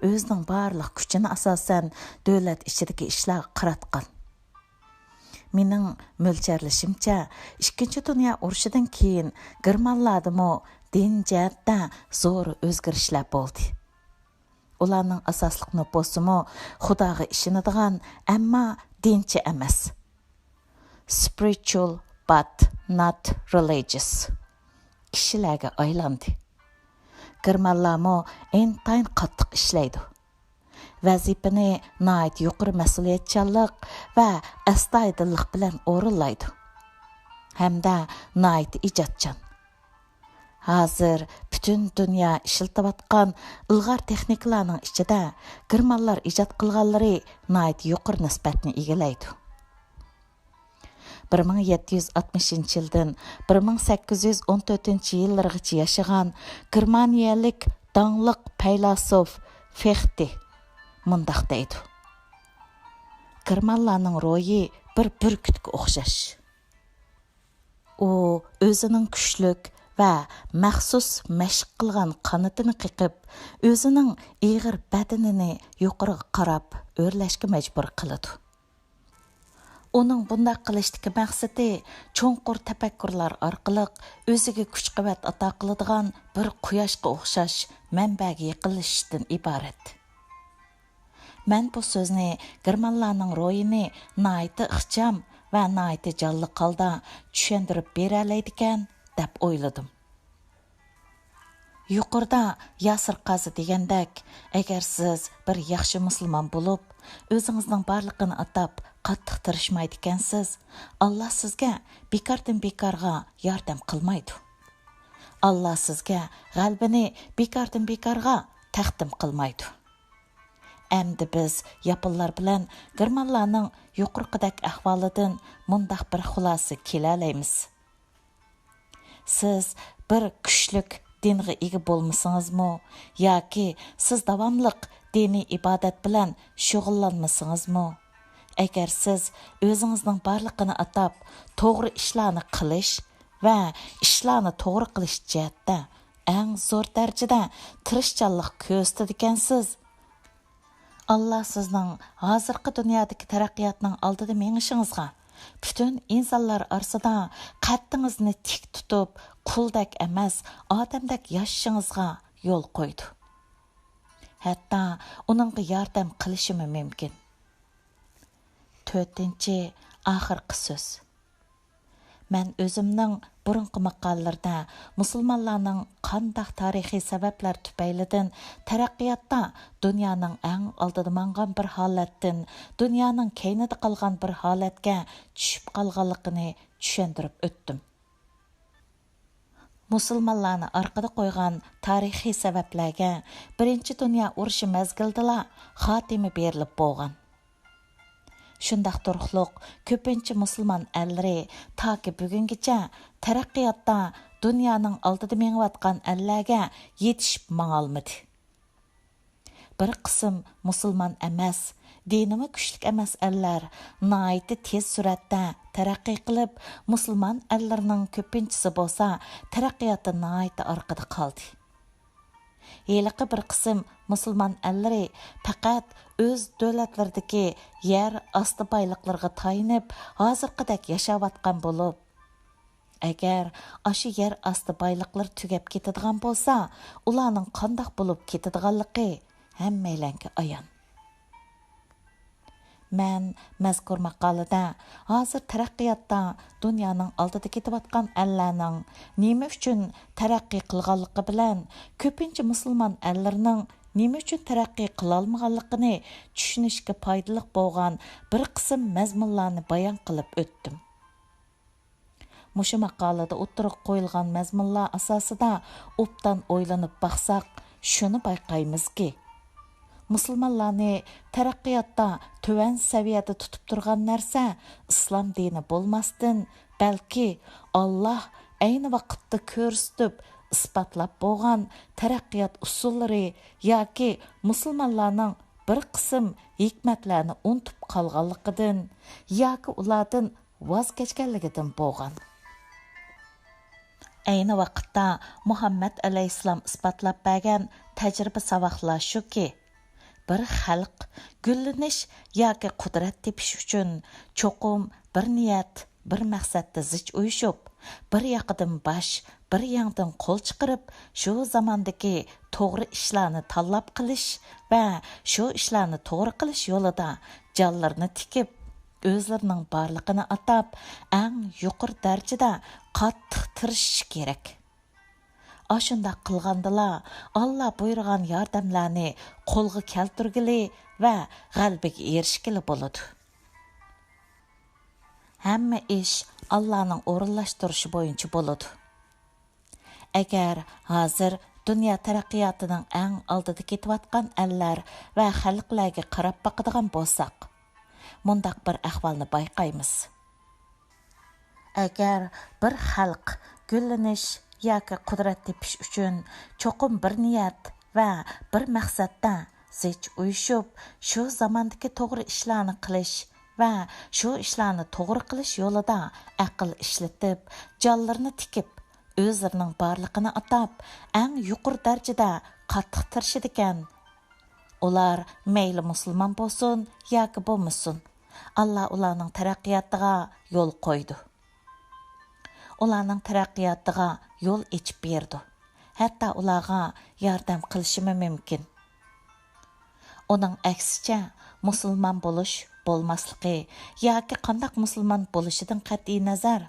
ئۆزىنىڭ بارلىق كۈچىنى ئاساسەن دۆلەت ئىچىدىكى ئىشلارغا قاراتقان. مېنىڭ مۆلچەرلىشىمچە، ئىككىنچى دۇنيا ئۇرۇشىدىن كېيىن گېرمانلاردىمۇ دىن جەھەتتە زور ئۆزگىرىشلەر بولدى. ئۇلارنىڭ ئاساسلىق نوپۇسىمۇ خۇداغا ئىشىنىدىغان، ئەمما دىنچى ئەمەس، spiritual but not religious كىشىلەرگە ئايلاندى. گېرمانلارمۇ ئىنتايىن قاتتىق ئىشلەيدۇ. ۋەزىپىنى ناھايىتى يۇقىرى مەسئۇلىيەتچانلىق ۋە ئەستايىدىللىق بىلەن ئورۇنلايدۇ. ھەمدە ناھايىتى ئىجادچان. ھازىر پۈتۈن دۇنيا ئىشلىتىۋاتقان ئىلغار تېخنىكىلارنىڭ ئىچىدە گېرمانلار ئىجاد قىلغانلىرى ناھايىتى يۇقىرى نىسبەتنى ئىگىلەيدۇ. بىر مىڭ يەتتە يۈز ئاتمىشىنچى يىلدىن بىر مىڭ سەككىز يۈز ئون تۆتىنچى يىللىرىغىچە ياشىغان گېرمانىيەلىك داڭلىق پەيلاسوف فېختې مۇنداق دەيدۇ: «گېرمانلارنىڭ روھى بىر بۈركۈتكە ئوخشاش. ئۇ ئۆزىنىڭ كۈچلۈك ۋە مەخسۇس مەشىق قىلغان قانىتىنى قېقىپ، ئۆزىنىڭ ئېغىر بەدىنىنى يۇقىرىغا قاراپ ئۆرلەشكە مەجبۇر قىلىدۇ. ئۇنىڭ بۇنداق قىلىشتىكى مەقسىتى چوڭقۇر تەپەككۇرلار ئارقىلىق ئۆزىگە كۈچ-قۇۋۋەت ئاتا قىلىدىغان بىر قۇياشقا ئوخشاش مەنبەگە يېقىنلىشىشتىن ئىبارەت.» مەن بۇ سۆزنى گېرمانلارنىڭ روھىنى ناھايىتى ئىخچام ۋە ناھايىتى جانلىق ھالدا چۈشەندۈرۈپ بېرەلەيدىكەن، دەپ ئويلىدىم. يۇقىرىدا ياسىر قازى دېگەندەك، ئەگەر سىز بىر ياخشى مۇسۇلمان بولۇپ، ئۆزىڭىزنىڭ بارلىقىنى ئاتاپ قاتتىق تىرىشمايدىكەنسىز، ئاللا سىزگە بىكاردىن بىكارغا ياردەم قىلمايدۇ. ئاللا سىزگە غەلىبىنى بىكاردىن بىكارغا تەقدىم قىلمايدۇ. ئەمدى بىز ياپونلار بىلەن گېرمانلارنىڭ يۇقىرىقىدەك ئەھۋالىدىن مۇنداق بىر خۇلاسىگە كېلەلەيمىز. سىز بىر كۈچلۈك دىنغا ئىگە بولمىسىڭىزمۇ ياكى سىز داۋاملىق دىنىي ئىبادەت بىلەن شۇغۇللانمىسىڭىزمۇ، ئەگەر سىز ئۆزىڭىزنىڭ بارلىقىنى ئاتاپ توغرا ئىشلارنى قىلىش ۋە ئىشلارنى توغرا قىلىش جەھەتتە ئەڭ زور دەرىجىدە تىرىشچانلىق كۆرسىتىدىكەنسىز، ئاللا سىزنىڭ ھازىرقى دۇنيادىكى تەرەققىياتنىڭ ئالدىدا مېڭىشىڭىزغا، پۈتۈن ئىنسانلار ئارىسىدا قەددىڭىزنى تىك تۇتۇپ، قۇلدەك ئەمەس، ئادەمدەك ياشىشىڭىزغا يول قويىدۇ. ھەتتا ئۇنىڭغا ياردەم قىلىشىمۇ مۇمكىن. تۆتىنچى، ئاخىرقى سۆز. مەن ئۆزۈمنىڭ بۇرۇنقى ماقالىلىرىدە مۇسۇلمانلارنىڭ قانداق تارىخىي سەۋەبلەر تۈپەيلىدىن تەرەققىياتتا دۇنيانىڭ ئەڭ ئالدىدا ماڭغان بىر ھالەتتىن دۇنيانىڭ كەينىدە قالغان بىر ھالەتكە چۈشۈپ قالغانلىقىنى چۈشەندۈرۈپ ئۆتتۈم. مۇسۇلمانلارنى ئارقىدا قويغان تارىخىي سەۋەبلەرگە بىرىنچى دۇنيا ئۇرۇشى مەزگىلىدىلا خاتىمە بېرىلىپ بولغان. شۇنداق تۇرۇقلۇق كۆپىنچە مۇسۇلمان ئەللىرى تاكى بۈگۈنگىچە تەرەققىياتتا دۇنيانىڭ ئالدىدا مېڭىۋاتقان ئەللەرگە يېتىشىپ ماڭالمىدى. بىر قىسىم مۇسۇلمان ئەمەس، دىنىمۇ كۈچلۈك ئەمەس ئەللەر ناھايىتى تېز سۈرئەتتە تەرەققىي قىلىپ، مۇسۇلمان ئەللىرىنىڭ كۆپىنچىسى بولسا تەرەققىياتتا ناھايىتى ئارقىدا قالدى. ھېلىقى بىر قىسىم مۇسۇلمان ئەللىرى پەقەت ئۆز دۆلەتلىرىدىكى يەر ئاستى بايلىقلىرىغا تايىنىپ، ھازىرقىدەك ياشاۋاتقان بولۇپ، ئەگەر ئاشۇ يەر ئاستى بايلىقلىرى تۈگەپ كېتىدىغان بولسا، ئۇلارنىڭ قانداق بولۇپ كېتىدىغانلىقى ھەممەيلەنگە ئايان. مەن مەزكۇر ماقالىدە ھازىر تەرەققىياتتا دۇنيانىڭ ئالدىدا كېتىۋاتقان ئەللەرنىڭ نېمە ئۈچۈن تەرەققىي قىلغانلىقى بىلەن كۆپىنچە مۇسۇلمان ئەللىرىنىڭ نېمە ئۈچۈن تەرەققىي قىلالمىغانلىقىنى چۈشىنىشكە پايدىلىق بولغان بىر قىسىم مەزمۇنلارنى بايان قىلىپ ئۆتتۈم. مۇشۇ ماقالىدە ئوتتۇرىغا قويۇلغان مەزمۇنلار ئاساسىدا ئوبدان ئويلىنىپ باقساق، شۇنى بايقايمىزكى، مۇسۇلمانلارنى تەرەققىياتتا تۆۋەن سەۋىيەدە تۇتۇپ تۇرغان نەرسە ئىسلام دىنى بولماستىن، بەلكى ئاللاھ ئەينى ۋاقىتتا كۆرسىتىپ، ئىسپاتلاپ بولغان تەرەققىيات ئۇسۇللىرى ياكى مۇسۇلمانلارنىڭ بىر قىسىم ھېكمەتلەرنى ئۇنتۇپ قالغانلىقىدىن ياكى ئۇلاردىن ۋاز كەچكەنلىكىدىن بولغان. ئەينى ۋاقىتتا مۇھەممەد ئەلەيھىسسالام ئىسپاتلاپ بەرگەن تەجرىبە ساۋاقلار شۇكى، بىر خەلق گۈللىنىش ياكى قۇدرەت تېپىش ئۈچۈن چوقۇم بىر نىيەت، بىر مەقسەتتە زىچ ئۇيۇشۇپ، بىر ياقىدىن باش، بىر ياڭدىن قول چىقىرىپ، شۇ زاماندىكى توغرا ئىشلارنى تاللاپ قىلىش ۋە شۇ ئىشلارنى توغرا قىلىش يولىدا جانلىرىنى تىكىپ، ئۆزلىرىنىڭ بارلىقىنى ئاتاپ، ئەڭ يۇقىرى دەرىجىدە قاتتىق تىرىشىشى كېرەك. ئاشۇنداق قىلغاندىلا، ئاللا بۇيرۇغان ياردەملەرنى قولغا كەلتۈرگىلى ۋە غەلىبىگە ئېرىشكىلى بولىدۇ. ھەممە ئىش ئاللانىڭ ئورۇنلاشتۇرۇشى بويىچە بولىدۇ. ئەگەر ھازىر دۇنيا تەرەققىياتىنىڭ ئەڭ ئالدىدا كېتىۋاتقان ئەللەر ۋە خەلقلەرگە قاراپ باقىدىغان بولساق، مۇنداق بىر ئەھۋالنى بايقايمىز. ئەگەر بىر خەلق گۈللىنىش ياكى قۇدرەت تېپىش ئۈچۈن چوقۇم بىر نىيەت ۋە بىر مەقسەتتە زىچ ئۇيۇشۇپ، شۇ زاماندىكى توغرا ئىشلارنى قىلىش ۋە شۇ ئىشلارنى توغرا قىلىش يولىدا ئەقىل ئىشلىتىپ، جانلىرىنى تىكىپ، ئۆزلىرىنىڭ بارلىقىنى ئاتاپ، ئەڭ يۇقىرى دەرىجىدە قاتتىق تىرىشىدىكەن. ئۇلار مەيلى مۇسۇلمان بولسۇن ياكى بولمىسۇن، ئاللا ئۇلارنىڭ تەرەققىياتىغا يول قويىدۇ. ئۇلارنىڭ تەرەققىياتىغا يول ئېچىپ بېرىدۇ. ھەتتا ئۇلارغا ياردەم قىلىشىمۇ مۇمكىن. ئۇنىڭ ئەكسىچە، مۇسۇلمان بولۇش، بولماسلىقى ياكى قانداق مۇسۇلمان بولۇشىدىن قەتئىينەزەر،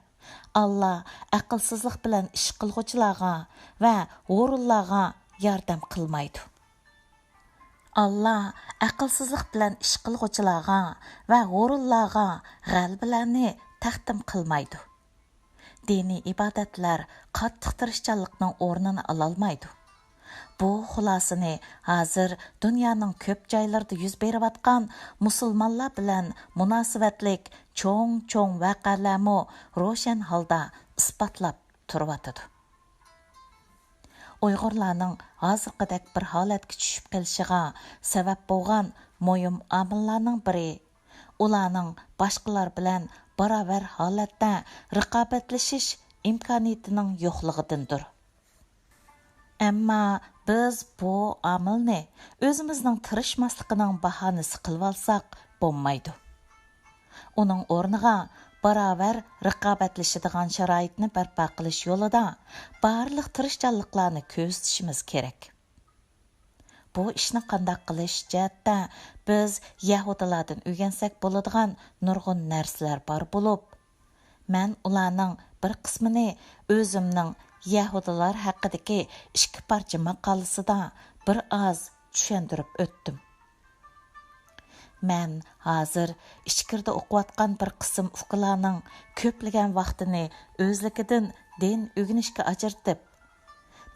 ئاللا ئەقىلسىزلىق بىلەن ئىش قىلغۇچىلارغا ۋە ھورۇنلارغا ياردەم قىلمايدۇ. ئاللا ئەقىلسىزلىق بىلەن ئىش قىلغۇچىلارغا ۋە ھورۇنلارغا غەلىبىلەرنى تەقدىم قىلمايدۇ. دىنىي ئىبادەتلەر قاتتىق تىرىشچانلىقنىڭ ئورنىنى ئالالمايدۇ. بۇ خۇلاسىنى ھازىر دۇنيانىڭ كۆپ جايلىرىدا يۈز بېرىۋاتقان مۇسۇلمانلار بىلەن مۇناسىۋەتلىك چوڭ-چوڭ ۋەقەلەرمۇ روشەن ھالدا ئىسپاتلاپ تۇرۇۋاتىدۇ. ئۇيغۇرلارنىڭ ھازىرقىدەك بىر ھالەتكە چۈشۈپ قېلىشىغا سەۋەب بولغان مۇھىم ئامىللارنىڭ بىرى، ئۇلارنىڭ باشقىلار بىلەن باراۋەر ھالەتتە رىقابەتلىشىش ئىمكانىيىتىنىڭ يوقلۇقىدىندۇر. ئەمما بىز بۇ ئامىلنى ئۆزىمىزنىڭ تىرىشماسلىقىنىڭ باھانىسى قىلىۋالساق بولمايدۇ. ئۇنىڭ ئورنىغا باراۋەر رىقابەتلىشىدىغان شارائىتنى بەرپا قىلىش يولىدا بارلىق تىرىشچانلىقلارنى كۆرسىتىشىمىز كېرەك. بۇ ئىشنى قانداق قىلىش جەھەتتە بىز يەھۇدىيلاردىن ئۆگەنسەك بولىدىغان نۇرغۇن نەرسىلەر بار بولۇپ، مەن ئۇلارنىڭ بىر قىسمىنى ئۆزۈمنىڭ يەھۇدىيلار ھەققىدىكى ئىككى پارچە ماقالىسىدا بىر ئاز چۈشەندۈرۈپ ئۆتتۈم. مەن ھازىر ئىچكىرىدە ئوقۇۋاتقان بىر قىسىم ئۇكىلارنىڭ كۆپلىگەن ۋاقتىنى ئۆزلۈكىدىن دىن ئۆگىنىشكە ئاجرىتىپ،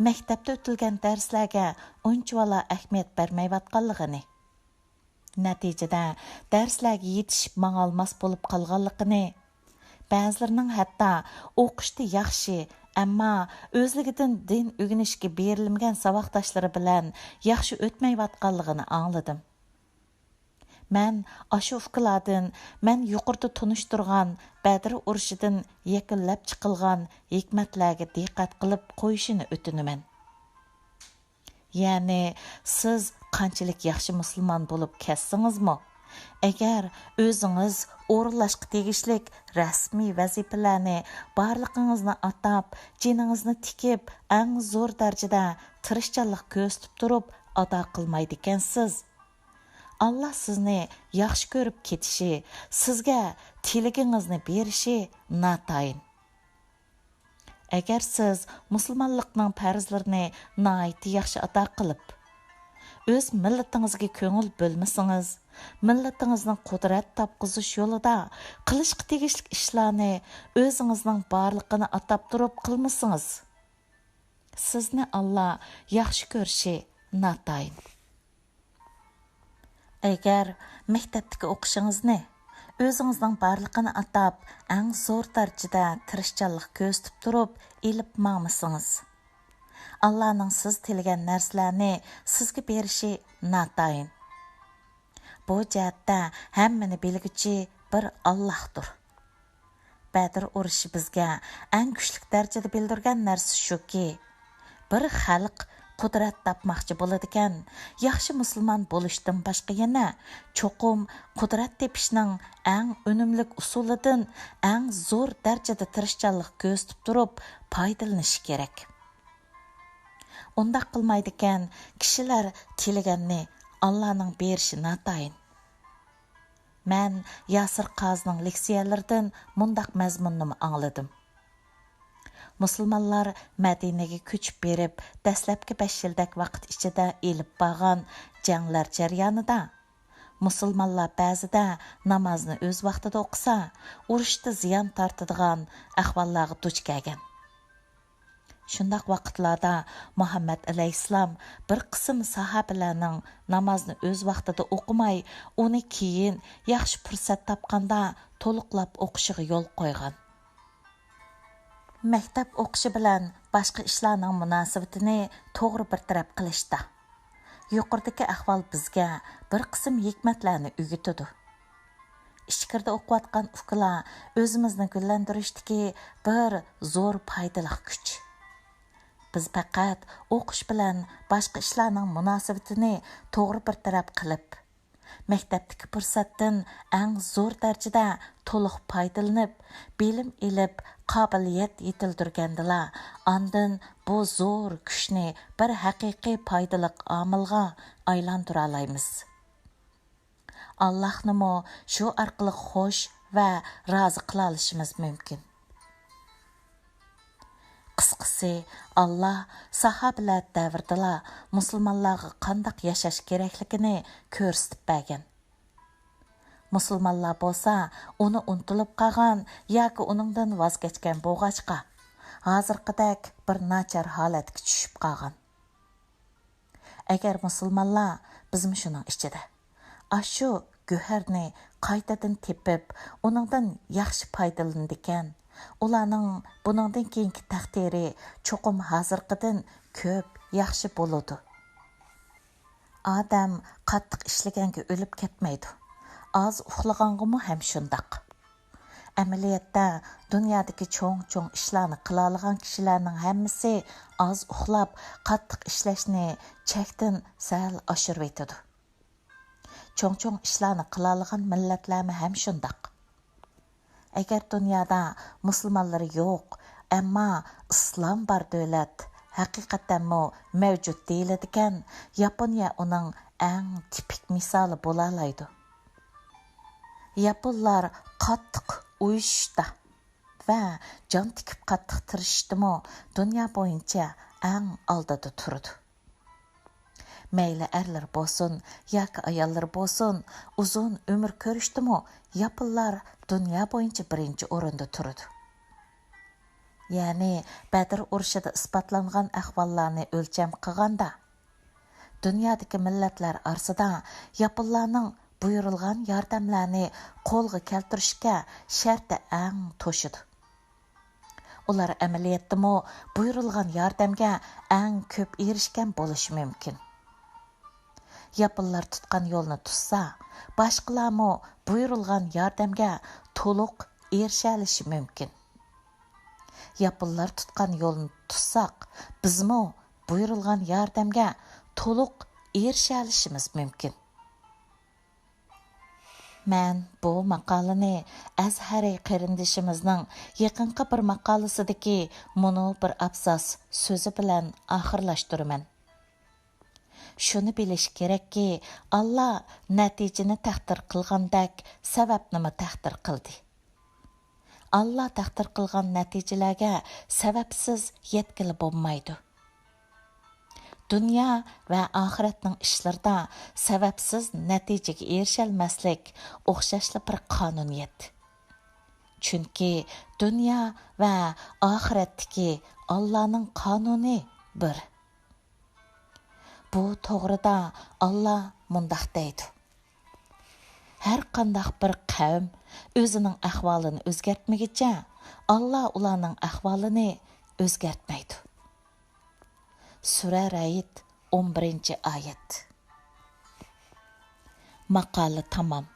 مەكتەپتە ئۆتۈلگەن دەرسلەرگە ئۇنچىۋالا ئەھمىيەت بەرمەيۋاتقانلىقىنى، نەتىجىدە دەرسلەرگە يېتىشىپ ماڭالماس بولۇپ قالغانلىقىنى، بەزىلىرىنىڭ ھەتتا ئوقۇشتا ياخشى، ئەمما ئۆزلۈكىدىن دىن ئۆگىنىشكە بېرىلمىگەن ساۋاقداشلىرى بىلەن ياخشى ئۆتمەيۋاتقانلىقىنى ئاڭلىدىم. مەن ئاشۇ ئۇكىلاردىن مەن يۇقىرىدا تونۇشتۇرغان بەدر ئۇرۇشىدىن يەكۈنلەپ چىقىلغان ھېكمەتلەرگە دىققەت قىلىپ قويۇشىنى ئۆتۈنىمەن. يەنى، سىز قانچىلىك ياخشى مۇسۇلمان بولۇپ كەتسىڭىزمۇ، ئەگەر ئۆزىڭىز ئورۇنلاشقا تېگىشلىك رەسمىي ۋەزىپىلەرنى بارلىقىڭىزنى ئاتاپ، جېنىڭىزنى تىكىپ، ئەڭ زور دەرىجىدە تىرىشچانلىق كۆرسىتىپ تۇرۇپ ئادا قىلمايدىكەنسىز، ئاللا سىزنى ياخشى كۆرۈپ كېتىشى، سىزگە تىلىكىڭىزنى بېرىشى ناتايىن. ئەگەر سىز مۇسۇلمانلىقنىڭ پەرزلىرىنى ناھايىتى ياخشى ئادا قىلىپ، ئۆز مىللىتىڭىزگە كۆڭۈل بۆلمىسىڭىز، مىللىتىڭىزنىڭ قۇدرەت تاپقۇزۇش يولىدا قىلىشقا تېگىشلىك ئىشلارنى ئۆزىڭىزنىڭ بارلىقىنى ئاتاپ تۇرۇپ قىلمىسىڭىز، سىزنى ئاللا ياخشى كۆرۈشى ناتايىن. ئەگەر مەكتەپتىكى ئوقۇشىڭىزنى ئۆزىڭىزنىڭ بارلىقىنى ئاتاپ، ئەڭ زور دەرىجىدە تىرىشچانلىق كۆرسىتىپ تۇرۇپ ئېلىپ ماڭمىسىڭىز، ئاللانىڭ سىز تىلىگەن نەرسىلەرنى سىزگە بېرىشى ناتايىن. بۇ جەھەتتە ھەممىنى بىلگۈچى بىر ئاللاھتۇر. بەدر ئۇرۇشى بىزگە ئەڭ كۈچلۈك دەرىجىدە بىلدۈرگەن نەرسە شۇكى، بىر خەلق قۇدرەت تاپماقچى بولىدىكەن، ياخشى مۇسۇلمان بولۇشتىن باشقا يەنە چوقۇم قۇدرەت تېپىشنىڭ ئەڭ ئۈنۈملۈك ئۇسۇلىدىن ئەڭ زور دەرىجىدە تىرىشچانلىق كۆرسىتىپ تۇرۇپ پايدىلىنىشى كېرەك. ئۇنداق قىلمايدىكەن، كىشىلەر تىلىگەننى ئاللانىڭ بېرىشى ناتايىن. مەن ياسىر قازىنىڭ لېكسىيەلىرىدىن مۇنداق مەزمۇننىمۇ ئاڭلىدىم. مۇسۇلمانلار مەدىنىگە كۆچۈپ بېرىپ، دەسلەپكى بەش يىلدەك ۋاقىت ئىچىدە ئېلىپ بارغان جەڭلەر جەريانىدا، مۇسۇلمانلار بەزىدە نامازنى ئۆز ۋاقتىدا ئوقۇسا، ئۇرۇشتا زىيان تارتىدىغان ئەھۋاللارغا دۇچ كەلگەن. شۇنداق ۋاقىتلاردا مۇھەممەد ئەلەيھىسسالام بىر قىسىم ساھابىلەرنىڭ نامازنى ئۆز ۋاقتىدا ئوقۇماي، ئۇنى كېيىن ياخشى پۇرسەت تاپقاندا تولۇقلاپ ئوقۇشىغا يول قويغان. مەكتەپ ئوقۇشى بىلەن باشقا ئىشلارنىڭ مۇناسىۋىتىنى توغرا بىر تەرەپ قىلىشتا، يۇقىرىدىكى ئەھۋال بىزگە بىر قىسىم ھېكمەتلەرنى ئۆگىتىدۇ. ئىچكىرىدە ئوقۇۋاتقان ئۇكىلار ئۆزىمىزنى گۈللەندۈرۈشتىكى بىر زور پايدىلىق كۈچ. بىز پەقەت ئوقۇش بىلەن باشقا ئىشلارنىڭ مۇناسىۋىتىنى توغرا بىر تەرەپ قىلىپ، مەكتەپتىكى پۇرسەتتىن ئەڭ زور دەرىجىدە تولۇق پايدىلىنىپ، بىلىم ئېلىپ، قابىلىيەت يېتىلدۈرگەندىلا، ئاندىن بۇ زور كۈچنى بىر ھەقىقىي پايدىلىق ئامىلغا ئايلاندۇرالايمىز. ئاللاھنىمۇ شۇ ئارقىلىق خوش ۋە رازى قىلالىشىمىز مۇمكىن. قىسقىسى، ئاللا ساھابىلەر دەۋرىدىلا مۇسۇلمانلارغا قانداق ياشاش كېرەكلىكىنى كۆرسىتىپ بەرگەن. مۇسۇلمانلار بولسا ئۇنى ئۇنتۇلۇپ قالغان ياكى ئۇنىڭدىن ۋاز كەچكەن بولغاچقا، ھازىرقىدەك بىر ناچار ھالەتكە چۈشۈپ قالغان. ئەگەر مۇسۇلمانلار، بىزمۇ شۇنىڭ ئىچىدە، ئاشۇ گۆھەرنى قايتىدىن تېپىپ، ئۇنىڭدىن ياخشى پايدىلىنىدىكەن، ئۇلارنىڭ بۇنىڭدىن كېيىنكى تەقدىرى چوقۇم ھازىرقىدىن كۆپ ياخشى بولىدۇ. ئادەم قاتتىق ئىشلىگەنگە ئۆلۈپ كەتمەيدۇ. ئاز ئۇخلىغانغىمۇ ھەم شۇنداق. ئەمەلىيەتتە، دۇنيادىكى چوڭ-چوڭ ئىشلارنى قىلالىغان كىشىلەرنىڭ ھەممىسى ئاز ئۇخلاپ، قاتتىق ئىشلەشنى چەكتىن سەل ئاشۇرۇۋېتىدۇ. چوڭ-چوڭ ئىشلارنى قىلالىغان مىللەتلەرمۇ ھەم شۇنداق. ئەگەر دۇنيادا مۇسۇلمانلىرى يوق، ئەمما ئىسلام بار دۆلەت ھەقىقەتەنمۇ مەۋجۇت دېيىلىدىكەن، ياپونىيە ئۇنىڭ ئەڭ تىپىك مىسالى بولالايدۇ. ياپونلار قاتتىق ئۇيۇشۇشتا ۋە جان تىكىپ قاتتىق تىرىشىشتىمۇ دۇنيا بويىچە ئەڭ ئالدىدا تۇرىدۇ. مەيلى ئەرلىرى بولسۇن ياكى ئاياللىرى بولسۇن، ئۇزۇن ئۆمۈر كۆرۈشتىمۇ ياپونلار دۇنيا بويىچە بىرىنچى ئورۇندا تۇرىدۇ. يەنى بەدر ئۇرۇشىدا ئىسپاتلانغان ئەھۋاللارنى ئۆلچەم قىلغاندا، دۇنيادىكى مىللەتلەر ئارىسىدا ياپونلارنىڭ بۇيرۇلغان ياردەملەرنى قولغا كەلتۈرۈشكە شەرتى ئەڭ توشىدۇ. ئۇلار ئەمەلىيەتتىمۇ بۇيرۇلغان ياردەمگە ئەڭ كۆپ ئېرىشكەن بولۇشى مۇمكىن. ياپونلار تۇتقان يولنى تۇتسا، باشقىلارمۇ بۇيرۇلغان ياردەمگە تولۇق ئېرىشەلىشى مۇمكىن. ياپونلار تۇتقان يولنى تۇتساق، بىزمۇ بۇيرۇلغان ياردەمگە تولۇق ئېرىشەلىشىمىز مۇمكىن. مەن بۇ ماقالىنى ئەزھەرى قېرىندىشىمىزنىڭ يېقىنقى بىر ماقالىسىدىكى مۇنۇ بىر ئابزاس سۆزى بىلەن ئاخىرلاشتۇرىمەن. شۇنى بىلىش كېرەككى، ئاللا نەتىجىنى تەقدىر قىلغاندەك سەۋەبنىمۇ تەقدىر قىلدى. ئاللا تەقدىر قىلغان نەتىجىلەرگە سەۋەبسىز يەتكىلى بولمايدۇ. دۇنيا ۋە ئاخىرەتنىڭ ئىشلىرىدا سەۋەبسىز نەتىجىگە ئېرىشەلمەسلىك ئوخشاشلا بىر قانۇنىيەت. چۈنكى دۇنيا ۋە ئاخىرەتتىكى ئاللانىڭ قانۇنى بىر. بۇ توغرىدا ئاللا مۇنداق دەيدۇ: ھەر قانداق بىر قەۋم ئۆزىنىڭ ئەھۋالىنى ئۆزگەرتمىگۈچە، ئاللا ئۇلارنىڭ ئەھۋالىنى ئۆزگەرتمەيدۇ. سۈرە رەئد، ئون بىرىنچى ئايەت. ماقالە تامام.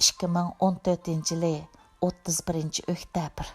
ئىككى مىڭ ئون تۆتىنچى يىلى ئوتتۇز بىرىنچى ئۆكتەبىر.